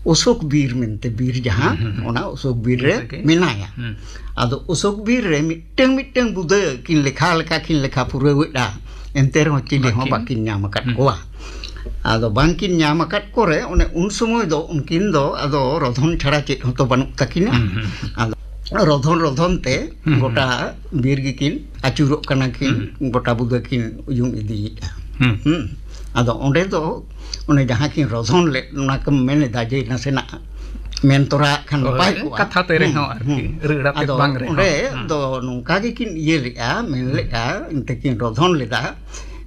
ᱚᱥᱳᱠ ᱵᱤᱨ ᱢᱮᱱᱛᱮ ᱵᱤᱨ ᱡᱟᱦᱟᱸ, ᱦᱩᱸ, ᱦᱩᱸ, ᱦᱩᱸ᱾ ᱚᱱᱟ ᱚᱥᱳᱠ ᱵᱤᱨ ᱨᱮ ᱚᱱᱠᱟᱜᱮ᱾ ᱢᱮᱱᱟᱭᱟ᱾ ᱦᱩᱸ᱾ ᱟᱫᱚ ᱚᱥᱳᱠ ᱵᱤᱨ ᱨᱮ ᱢᱤᱫᱴᱟᱝ ᱢᱤᱫᱴᱟᱝ ᱵᱩᱫᱟᱹ ᱠᱤᱱ ᱞᱮᱠᱷᱟ ᱞᱮᱠᱟ ᱠᱤᱱ ᱞᱮᱠᱷᱟ ᱯᱩᱨᱟᱹᱣᱮᱫᱼᱟ, ᱮᱱᱛᱮ ᱨᱮᱦᱚᱸ ᱪᱤᱞᱤ ᱦᱚᱸ ᱵᱟᱹᱠᱤᱱ᱾ ᱵᱟᱹᱠᱤᱱ ᱧᱟᱢ ᱟᱠᱟᱫ ᱦᱩᱸ᱾ ᱠᱚᱣᱟ᱾ ᱟᱫᱚ ᱵᱟᱝᱠᱤᱱ ᱧᱟᱢ ᱟᱠᱟᱫ ᱠᱚᱨᱮ ᱚᱱᱮ ᱩᱱ ᱥᱚᱢᱚᱭ ᱫᱚ ᱩᱱᱠᱤᱱ ᱫᱚ ᱟᱫᱚ ᱨᱚᱫᱷᱚᱱ ᱪᱷᱟᱲᱟ ᱪᱮᱫ ᱦᱚᱸᱛᱚ ᱵᱟᱹᱱᱩᱜ ᱛᱟᱹᱠᱤᱱᱟ᱾ ᱦᱩᱸ, ᱦᱩᱸ, ᱦᱩᱸ᱾ ᱟᱫᱚ ᱨᱚᱫᱷᱚᱱ ᱨᱚᱫᱷᱚᱱ ᱛᱮ ᱦᱩᱸ, ᱦᱩᱸ᱾ ᱜᱚᱴᱟ ᱵᱤᱨ ᱜᱮᱠᱤᱱ ᱟᱹᱪᱩᱨᱚᱜ ᱠᱟᱱᱟ ᱠᱤᱱ, ᱦᱩᱸ᱾ ᱜᱚᱴᱟ ᱵᱩᱫᱟᱹ ᱠᱤᱱ ᱩᱭᱩᱝ ᱤᱫᱤᱭᱮᱫᱼᱟ᱾ ᱦᱩᱸ᱾ ᱦᱩᱸ᱾ ᱟᱫᱚ ᱚᱸᱰᱮ ᱫᱚ ᱚᱱᱮ ᱡᱟᱦᱟᱸ ᱠᱤᱱ ᱨᱚᱫᱷᱚᱱ ᱞᱮᱫ, ᱚᱱᱟ ᱠᱚᱢ ᱢᱮᱱ ᱮᱫᱟ ᱡᱮ ᱱᱟᱥᱮᱱᱟᱜ ᱢᱮᱱ ᱛᱚᱨᱟ ᱠᱷᱟᱱ ᱦᱳᱭ, ᱱᱟᱯᱟᱭ ᱠᱚᱜᱼᱟ᱾ ᱠᱟᱛᱷᱟ ᱛᱮ ᱦᱩᱸ, ᱨᱮᱦᱚᱸ ᱟᱨᱠᱤ, ᱦᱩᱸ᱾ ᱨᱟᱹᱲ ᱟᱛᱮᱫ ᱟᱫᱚ ᱵᱟᱝ ᱨᱮᱦᱚᱸ᱾ ᱚᱸᱰᱮ ᱦᱩᱸ᱾ ᱫᱚ ᱱᱚᱝᱠᱟ ᱜᱮᱠᱤᱱ ᱤᱭᱟᱹ ᱞᱮᱫᱼᱟ, ᱢᱮᱱ ᱞᱮᱫᱼᱟ, ᱮᱱᱛᱮ ᱠᱤᱱ ᱨᱚᱫᱷᱚᱱ ᱞᱮᱫᱟ,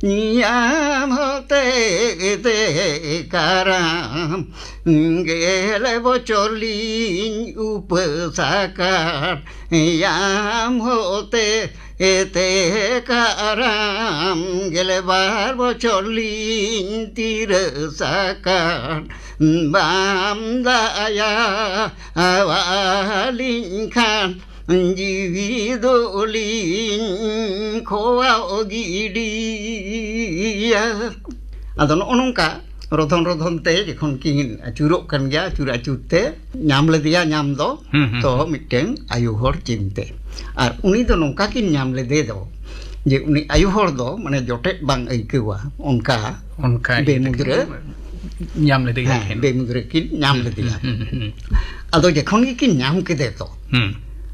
ᱧᱟᱢ ᱦᱚᱛᱮ ᱛᱮ ᱠᱟᱨᱟᱢ ᱜᱮᱞ ᱵᱚᱪᱷᱚᱨ ᱞᱤᱧ ᱩᱯᱟᱹᱥ ᱟᱠᱟᱫ, ᱧᱟᱢ ᱦᱚᱛᱮ ᱮᱛᱮ ᱠᱟᱨᱟᱢ ᱜᱮᱞ ᱵᱟᱨ ᱵᱚᱪᱷᱚᱨ ᱞᱤᱧ ᱛᱤᱨᱟᱹᱥ ᱟᱠᱟᱫ, ᱵᱟᱢ ᱫᱟᱭᱟ ᱟᱣᱟᱞᱤᱧ ᱠᱷᱟᱱ ᱡᱤᱣᱤ ᱫᱚᱞᱤᱧ ᱠᱷᱚᱣᱟᱣ ᱜᱤᱰᱤᱭᱟ᱾ ᱟᱫᱚ ᱱᱚᱜᱼᱚ ᱱᱚᱝᱠᱟ ᱨᱚᱫᱷᱚᱱ ᱨᱚᱫᱷᱚᱱ ᱛᱮ ᱡᱚᱠᱷᱚᱱ ᱠᱤᱱ ᱟᱹᱪᱩᱨᱚᱜ ᱠᱟᱱ ᱜᱮᱭᱟ, ᱟᱹᱪᱩᱨ ᱟᱹᱪᱩᱨ ᱛᱮ ᱧᱟᱢ ᱞᱮᱫᱮᱭᱟ ᱧᱟᱢ ᱫᱚ, ᱦᱩᱸ, ᱦᱩᱸ, ᱛᱚ ᱦᱩᱸ᱾ ᱢᱤᱫᱴᱮᱱ ᱟᱭᱳ ᱦᱚᱲ ᱪᱤᱱᱛᱮ᱾ ᱟᱨ ᱩᱱᱤ ᱫᱚ ᱱᱚᱝᱠᱟ ᱠᱤᱱ ᱧᱟᱢ ᱞᱮᱫᱮ ᱫᱚ ᱡᱮ ᱩᱱᱤ ᱟᱭᱳ ᱦᱚᱲ ᱫᱚ ᱢᱟᱱᱮ ᱡᱚᱴᱮᱫ ᱵᱟᱝ ᱟᱹᱭᱠᱟᱹᱣᱟ, ᱚᱱᱠᱟ ᱚᱱᱠᱟ ᱤᱭᱟᱹ ᱵᱮᱢᱩᱫᱽᱨᱟᱹ᱾ ᱛᱮᱠᱤᱱ ᱧᱟᱢ ᱞᱮᱫᱮᱭᱟ ᱦᱮᱸ, ᱠᱤᱱ᱾ ᱵᱮᱢᱩᱫᱽᱨᱟᱹ ᱠᱤᱱ ᱧᱟᱢ ᱦᱩᱸ, ᱞᱮᱫᱮᱭᱟ᱾ ᱦᱩᱸ, ᱦᱩᱸ, ᱦᱩᱸ᱾ ᱟᱫᱚ ᱡᱚᱠᱷᱚᱱ ᱜᱮᱠᱤᱱ ᱧᱟᱢ ᱠᱮᱫᱮ ᱫᱚ, ᱦᱩᱸ᱾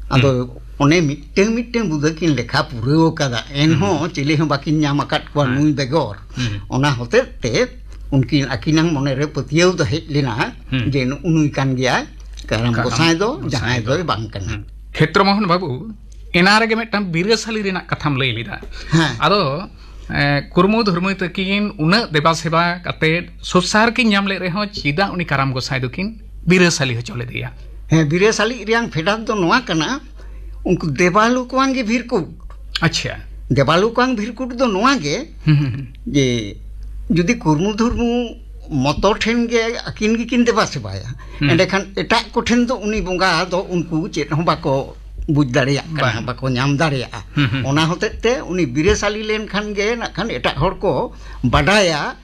ᱟᱫᱚ ᱦᱩᱸ᱾ ᱚᱱᱮ ᱢᱤᱫᱴᱟᱝ ᱢᱤᱫᱴᱟᱝ ᱵᱩᱫᱟᱹ ᱠᱤᱱ ᱞᱮᱠᱷᱟ ᱯᱩᱨᱟᱹᱣ ᱠᱟᱫᱟ, ᱮᱱᱦᱚᱸ ᱦᱩᱸ᱾ ᱪᱤᱞᱤ ᱦᱚᱸ ᱵᱟᱹᱠᱤᱱ ᱧᱟᱢ ᱟᱠᱟᱫ ᱠᱚᱣᱟ ᱦᱩᱸ᱾ ᱱᱩᱭ ᱵᱮᱜᱚᱨ᱾ ᱦᱩᱸ᱾ ᱚᱱᱟ ᱦᱚᱛᱮᱡ ᱛᱮ ᱩᱱᱠᱤᱱ ᱟᱹᱠᱤᱱᱟᱜ ᱢᱚᱱᱮᱨᱮ ᱯᱟᱹᱛᱭᱟᱹᱣ ᱫᱚ ᱦᱮᱡ ᱞᱮᱱᱟ ᱦᱩᱸ᱾ ᱡᱮ ᱱᱩᱜᱼᱩ ᱱᱩᱭ ᱠᱟᱱ ᱜᱮᱭᱟᱭ ᱠᱟᱨᱟᱢ ᱠᱟᱨᱟᱢ ᱜᱚᱸᱥᱟᱭ ᱫᱚ, ᱜᱚᱸᱥᱟᱭ ᱡᱟᱦᱟᱸᱭ ᱫᱚ᱾ ᱫᱚᱭ ᱵᱟᱝ ᱠᱟᱱᱟ᱾ ᱦᱩᱸ᱾ ᱠᱷᱮᱛᱨᱚ ᱢᱳᱦᱚᱱ ᱵᱟᱹᱵᱩ, ᱮᱱᱟ ᱨᱮᱜᱮ ᱢᱤᱫᱴᱟᱝ ᱵᱤᱨᱟᱹᱥᱟᱹᱞᱤ ᱨᱮᱱᱟᱜ ᱠᱟᱛᱷᱟᱢ ᱞᱟᱹᱭ ᱞᱮᱫᱟ᱾ ᱦᱮᱸ᱾ ᱟᱫᱚ, ᱮ, ᱠᱩᱨᱢᱩ ᱫᱷᱚᱨᱢᱩ ᱛᱟᱹᱠᱤᱱ ᱩᱱᱟᱹᱜ ᱫᱮᱵᱟ ᱥᱮᱵᱟ ᱠᱟᱛᱮ ᱥᱚᱥᱟᱨ ᱠᱤᱱ ᱧᱟᱢ ᱞᱮᱫ ᱨᱮᱦᱚᱸ ᱪᱮᱫᱟᱜ ᱩᱱᱤ ᱠᱟᱨᱟᱢ ᱜᱚᱸᱥᱟᱭ ᱫᱚᱠᱤᱱ ᱵᱤᱨᱟᱹᱥᱟᱹᱞᱤ ᱦᱚᱪᱚ ᱞᱮᱫᱮᱭᱟ? ᱦᱮᱸ, ᱵᱤᱨᱟᱹᱥᱟᱹᱞᱤ ᱨᱮᱭᱟᱝ ᱯᱷᱮᱰᱟᱛ ᱫᱚ ᱱᱚᱣᱟ ᱠᱟᱱᱟ, ᱩᱱᱠᱩ ᱫᱮᱵᱟᱞᱩᱠᱣᱟᱝ ᱜᱮ ᱵᱷᱤᱨᱠᱩᱴ᱾ ᱟᱪᱪᱷᱟ᱾ ᱫᱮᱵᱟᱞᱩᱠᱣᱟᱝ ᱵᱷᱤᱨᱠᱩᱴ ᱫᱚ ᱱᱚᱣᱟ ᱜᱮ ᱦᱩᱸ, ᱦᱩᱸ, ᱦᱩᱸ᱾ ᱡᱮ ᱡᱩᱫᱤ ᱠᱩᱨᱢᱩ ᱫᱷᱚᱨᱢᱩ ᱢᱚᱛᱚ ᱴᱷᱮᱱ ᱜᱮ ᱟᱹᱠᱤᱱ ᱜᱮᱠᱤᱱ ᱫᱮᱵᱟ ᱥᱮᱵᱟᱭᱟ᱾ ᱦᱩᱸ᱾ ᱮᱸᱰᱮᱠᱷᱟᱱ ᱮᱴᱟᱜ ᱠᱚᱴᱷᱮᱱ ᱫᱚ ᱩᱱᱤ ᱵᱚᱸᱜᱟ ᱫᱚ ᱩᱱᱠᱩ ᱪᱮᱫ ᱦᱚᱸ ᱵᱟᱠᱚ ᱵᱩᱡᱽ ᱫᱟᱲᱮᱭᱟᱜ ᱠᱟᱱᱟ, ᱵᱟᱝ᱾ ᱵᱟᱠᱚ ᱧᱟᱢ ᱫᱟᱲᱮᱭᱟᱜᱼᱟ᱾ ᱦᱩᱸ, ᱦᱩᱸ᱾ ᱚᱱᱟ ᱦᱚᱛᱮᱡ ᱛᱮ ᱩᱱᱤ ᱵᱤᱨᱟᱹᱥᱟᱞᱤ ᱞᱮᱱᱠᱷᱟᱱ ᱜᱮ ᱱᱟᱜ ᱠᱷᱟᱱ ᱮᱴᱟᱜ ᱦᱚᱲ ᱠᱚ ᱵᱟᱰᱟᱭᱟ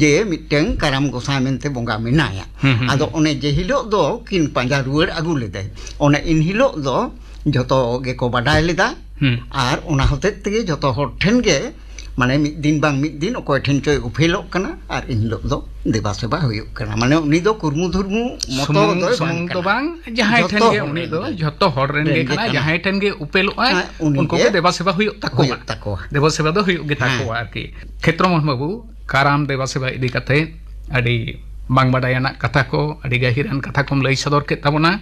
ᱡᱮ ᱢᱤᱫᱴᱟᱝ ᱠᱟᱨᱟᱢ ᱜᱚᱸᱥᱟᱭ ᱢᱮᱱᱛᱮ ᱵᱚᱸᱜᱟ ᱢᱮᱱᱟᱭᱟ᱾ ᱦᱩᱸ, ᱦᱩᱸ, ᱟᱫᱚ ᱦᱩᱸ᱾ ᱚᱱᱮ ᱡᱮ ᱦᱤᱞᱳᱜ ᱫᱚ ᱠᱤᱱ ᱯᱟᱸᱡᱟ ᱨᱩᱣᱟᱹᱲ ᱟᱹᱜᱩ ᱞᱮᱫᱮ, ᱚᱱᱮ ᱤᱱ ᱦᱤᱞᱳᱜ ᱫᱚ ᱡᱷᱚᱛᱚ ᱜᱮᱠᱚ ᱵᱟᱰᱟᱭ ᱞᱮᱫᱟ᱾ ᱦᱩᱸ᱾ ᱟᱨ ᱚᱱᱟ ᱦᱚᱛᱮᱡ ᱛᱮᱜᱮ ᱡᱷᱚᱛᱚ ᱦᱚᱲ ᱴᱷᱮᱱ ᱜᱮ, ᱢᱟᱱᱮ, ᱢᱤᱫ ᱫᱤᱱ ᱵᱟᱝ ᱢᱤᱫ ᱫᱤᱱ ᱚᱠᱚᱭ ᱴᱷᱮᱱ ᱪᱚᱭ ᱩᱯᱮᱞᱚᱜ ᱠᱟᱱᱟ, ᱟᱨ ᱤᱱ ᱦᱤᱞᱳᱜ ᱫᱚ ᱫᱮᱵᱟ ᱥᱮᱵᱟ ᱦᱩᱭᱩᱜ ᱠᱟᱱᱟ᱾ ᱢᱟᱱᱮ, ᱩᱱᱤ ᱫᱚ ᱠᱩᱨᱢᱩ ᱫᱷᱩᱨᱢᱩ ᱢᱚᱛᱚ ᱥᱩᱢᱩᱝ, ᱫᱚᱭ ᱵᱟᱝ ᱥᱩᱢᱩᱝ ᱫᱚ ᱠᱟᱱᱟ᱾ ᱵᱟᱝ, ᱡᱟᱦᱟᱸᱭ ᱡᱷᱚᱛᱚ ᱴᱷᱮᱱ ᱜᱮ ᱦᱚᱲ ᱩᱱᱤ ᱨᱮᱱ ᱫᱚ, ᱜᱮ᱾ ᱡᱷᱚᱛᱚ ᱦᱚᱲ ᱨᱮᱱ ᱨᱮᱱ ᱜᱮ ᱜᱮ ᱠᱟᱱᱟᱭ, ᱠᱟᱱᱟ᱾ ᱡᱟᱦᱟᱸᱭ ᱴᱷᱮᱱ ᱜᱮ ᱩᱯᱮᱞᱚᱜᱼᱟᱭ, ᱦᱮᱸ, ᱩᱱᱤ ᱩᱱᱠᱩ ᱜᱮ ᱠᱚ ᱫᱮᱵᱟ ᱥᱮᱵᱟ ᱦᱩᱭᱩᱜ ᱛᱟᱠᱚᱣᱟ᱾ ᱦᱩᱭᱩᱜ ᱛᱟᱠᱚᱣᱟ᱾ ᱫᱮᱵᱟ ᱥᱮᱵᱟ ᱫᱚ ᱦᱩᱭᱩᱜ ᱜᱮ ᱦᱮᱸ᱾ ᱛᱟᱠᱚᱣᱟ ᱟᱨᱠᱤ᱾ ᱠᱷᱮᱛᱨᱚ ᱢᱳᱦᱚᱱ ᱵᱟᱹᱵᱩ, ᱠᱟᱨᱟᱢ ᱫᱮᱵᱟ ᱥᱮᱵᱟ ᱤᱫᱤ ᱠᱟᱛᱮ ᱟᱹᱰᱤ ᱵᱟᱝ ᱵᱟᱰᱟᱭᱟᱱᱟᱜ ᱠᱟᱛᱷᱟ ᱠᱚ, ᱟᱹᱰᱤ ᱜᱟᱹᱦᱤᱨᱟᱱ ᱠᱟᱛᱷᱟ ᱠᱚᱢ ᱞᱟᱹᱭ ᱥᱚᱫᱚᱨ ᱠᱮᱫ ᱛᱟᱵᱚᱱᱟ᱾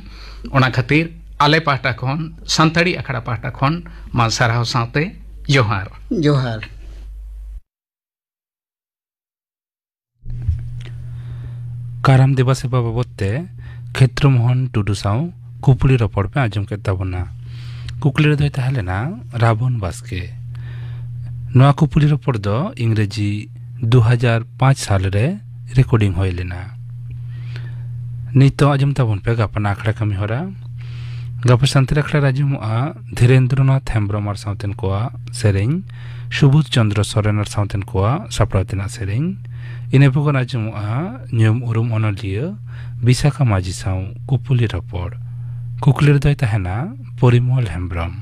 ᱚᱱᱟ ᱠᱷᱟᱹᱛᱤᱨ ᱟᱞᱮ ᱯᱟᱦᱴᱟ ᱠᱷᱚᱱ, ᱥᱟᱱᱛᱟᱲᱤ ᱟᱠᱷᱲᱟ ᱯᱟᱦᱴᱟ ᱠᱷᱚᱱ ᱢᱟ ᱥᱟᱨᱦᱟᱣ ᱥᱟᱶᱛᱮ ᱡᱚᱦᱟᱨ᱾ ᱡᱚᱦᱟᱨ᱾ ᱠᱟᱨᱟᱢ ᱫᱮᱵᱟ ᱥᱮᱵᱟ ᱵᱟᱵᱚᱫ ᱛᱮ ᱠᱷᱮᱛᱨᱚ ᱢᱳᱦᱚᱱ ᱴᱩᱰᱩ ᱥᱟᱶ ᱠᱩᱯᱞᱤ ᱨᱚᱯᱚᱲ ᱯᱮ ᱟᱸᱡᱚᱢ ᱠᱮᱫ ᱛᱟᱵᱚᱱᱟ᱾ ᱠᱩᱠᱞᱤ ᱨᱮᱫᱚᱭ ᱛᱟᱦᱮᱸ ᱞᱮᱱᱟ ᱨᱟᱵᱚᱱ ᱵᱟᱥᱠᱮ᱾ ᱱᱚᱣᱟ ᱠᱩᱯᱞᱤ ᱨᱚᱯᱚᱲ ᱫᱚ ᱤᱝᱨᱮᱡᱤ ᱫᱩ ᱦᱟᱡᱟᱨ ᱯᱟᱸᱪ ᱥᱟᱞ ᱨᱮ ᱨᱮᱠᱚᱨᱰᱤᱝ ᱦᱩᱭ ᱞᱮᱱᱟ᱾ ᱱᱤᱛᱚᱜ ᱟᱸᱡᱚᱢ ᱛᱟᱵᱚᱱ ᱯᱮ ᱜᱟᱯᱟᱱ ᱟᱠᱷᱲᱟ ᱠᱟᱹᱢᱤ ᱦᱚᱨᱟ᱾ ᱜᱟᱯᱟ ᱥᱟᱱᱛᱟᱲᱤ ᱟᱠᱷᱲᱟ ᱨᱮ ᱟᱸᱡᱚᱢᱚᱜᱼᱟ ᱫᱷᱤᱨᱮᱱᱫᱨᱚᱱᱟᱛᱷ ᱦᱮᱢᱵᱨᱚᱢ ᱟᱨ ᱥᱟᱶᱛᱮᱱ ᱠᱚᱣᱟᱜ ᱥᱮᱨᱮᱧ, ᱥᱩᱵᱳᱫᱷ ᱪᱚᱸᱫᱽᱨᱚ ᱥᱚᱨᱮᱱ ᱟᱨ ᱥᱟᱶᱛᱮᱱ ᱠᱚᱣᱟᱜ ᱥᱟᱯᱲᱟᱣ ᱛᱮᱱᱟᱜ ᱥᱮᱨᱮᱧ᱾ ᱤᱱᱟᱹ ᱵᱮᱜᱚᱨ ᱟᱸᱡᱚᱢᱚᱜᱼᱟ ᱧᱩᱢ ᱩᱨᱩᱢ ᱚᱱᱚᱞᱤᱭᱟᱹ ᱵᱤᱥᱟᱠᱷᱟ ᱢᱟᱹᱡᱷᱤ ᱥᱟᱶ ᱠᱩᱯᱩᱞᱤ ᱨᱚᱯᱚᱲ᱾ ᱠᱩᱠᱞᱤ ᱨᱮᱫᱚᱭ ᱛᱟᱦᱮᱱᱟ ᱯᱚᱨᱤᱢᱚᱞ ᱦᱮᱢᱵᱨᱚᱢ᱾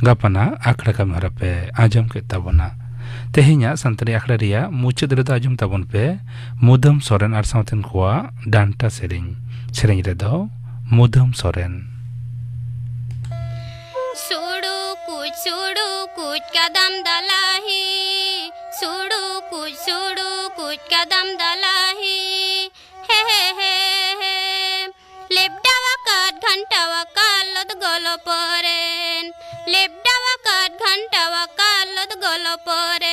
ᱜᱟᱯᱟᱱᱟᱜ ᱟᱠᱷᱲᱟ ᱠᱟᱹᱢᱤ ᱦᱚᱨᱟ ᱯᱮ ᱟᱸᱡᱚᱢ ᱠᱮᱫ ᱛᱟᱵᱚᱱᱟ᱾ ᱛᱮᱦᱮᱧᱟᱜ ᱥᱟᱱᱛᱟᱲᱤ ᱟᱠᱷᱲᱟ ᱨᱮᱭᱟᱜ ᱢᱩᱪᱟᱹᱫ ᱨᱮᱫᱚ ᱟᱸᱡᱚᱢ ᱛᱟᱵᱚᱱ ᱯᱮ ᱢᱩᱫᱟᱹᱢ ᱥᱚᱨᱮᱱ ᱟᱨ ᱥᱟᱶᱛᱮᱱ ᱠᱚᱣᱟᱜ ᱰᱟᱱᱴᱟ ᱥᱮᱨᱮᱧ᱾ ᱥᱮᱨᱮᱧ ᱨᱮᱫᱚ ᱢᱩᱫᱟᱹᱢ ᱥᱚᱨᱮᱱ᱾ ᱥᱩᱲᱩ ᱠᱩᱪ, ᱥᱩᱲᱩ ᱠᱩᱪ ᱠᱟᱫᱟᱢ ᱫᱟᱞᱟᱦᱤ, ᱥᱩᱲᱩ ᱠᱩᱪ, ᱥᱩᱲᱩ ᱠᱩᱪ ᱠᱟᱫᱟᱢ ᱫᱟᱞᱟᱦᱤ, ᱦᱮ ᱦᱮ ᱦᱮ ᱦᱮ᱾ ᱞᱮᱵᱰᱟᱣᱟᱠᱟᱫ, ᱜᱷᱟᱱᱴᱟᱣᱟᱠᱟᱫ, ᱞᱚᱫ ᱜᱚᱞᱚ ᱯᱚᱨᱮᱱ᱾ ᱞᱮᱵᱰᱟᱣᱟᱠᱟᱫ, ᱜᱷᱟᱱᱴᱟᱣᱟᱠᱟᱫ, ᱞᱚᱫ ᱜᱚᱞᱚ ᱯᱚᱨᱮᱱ᱾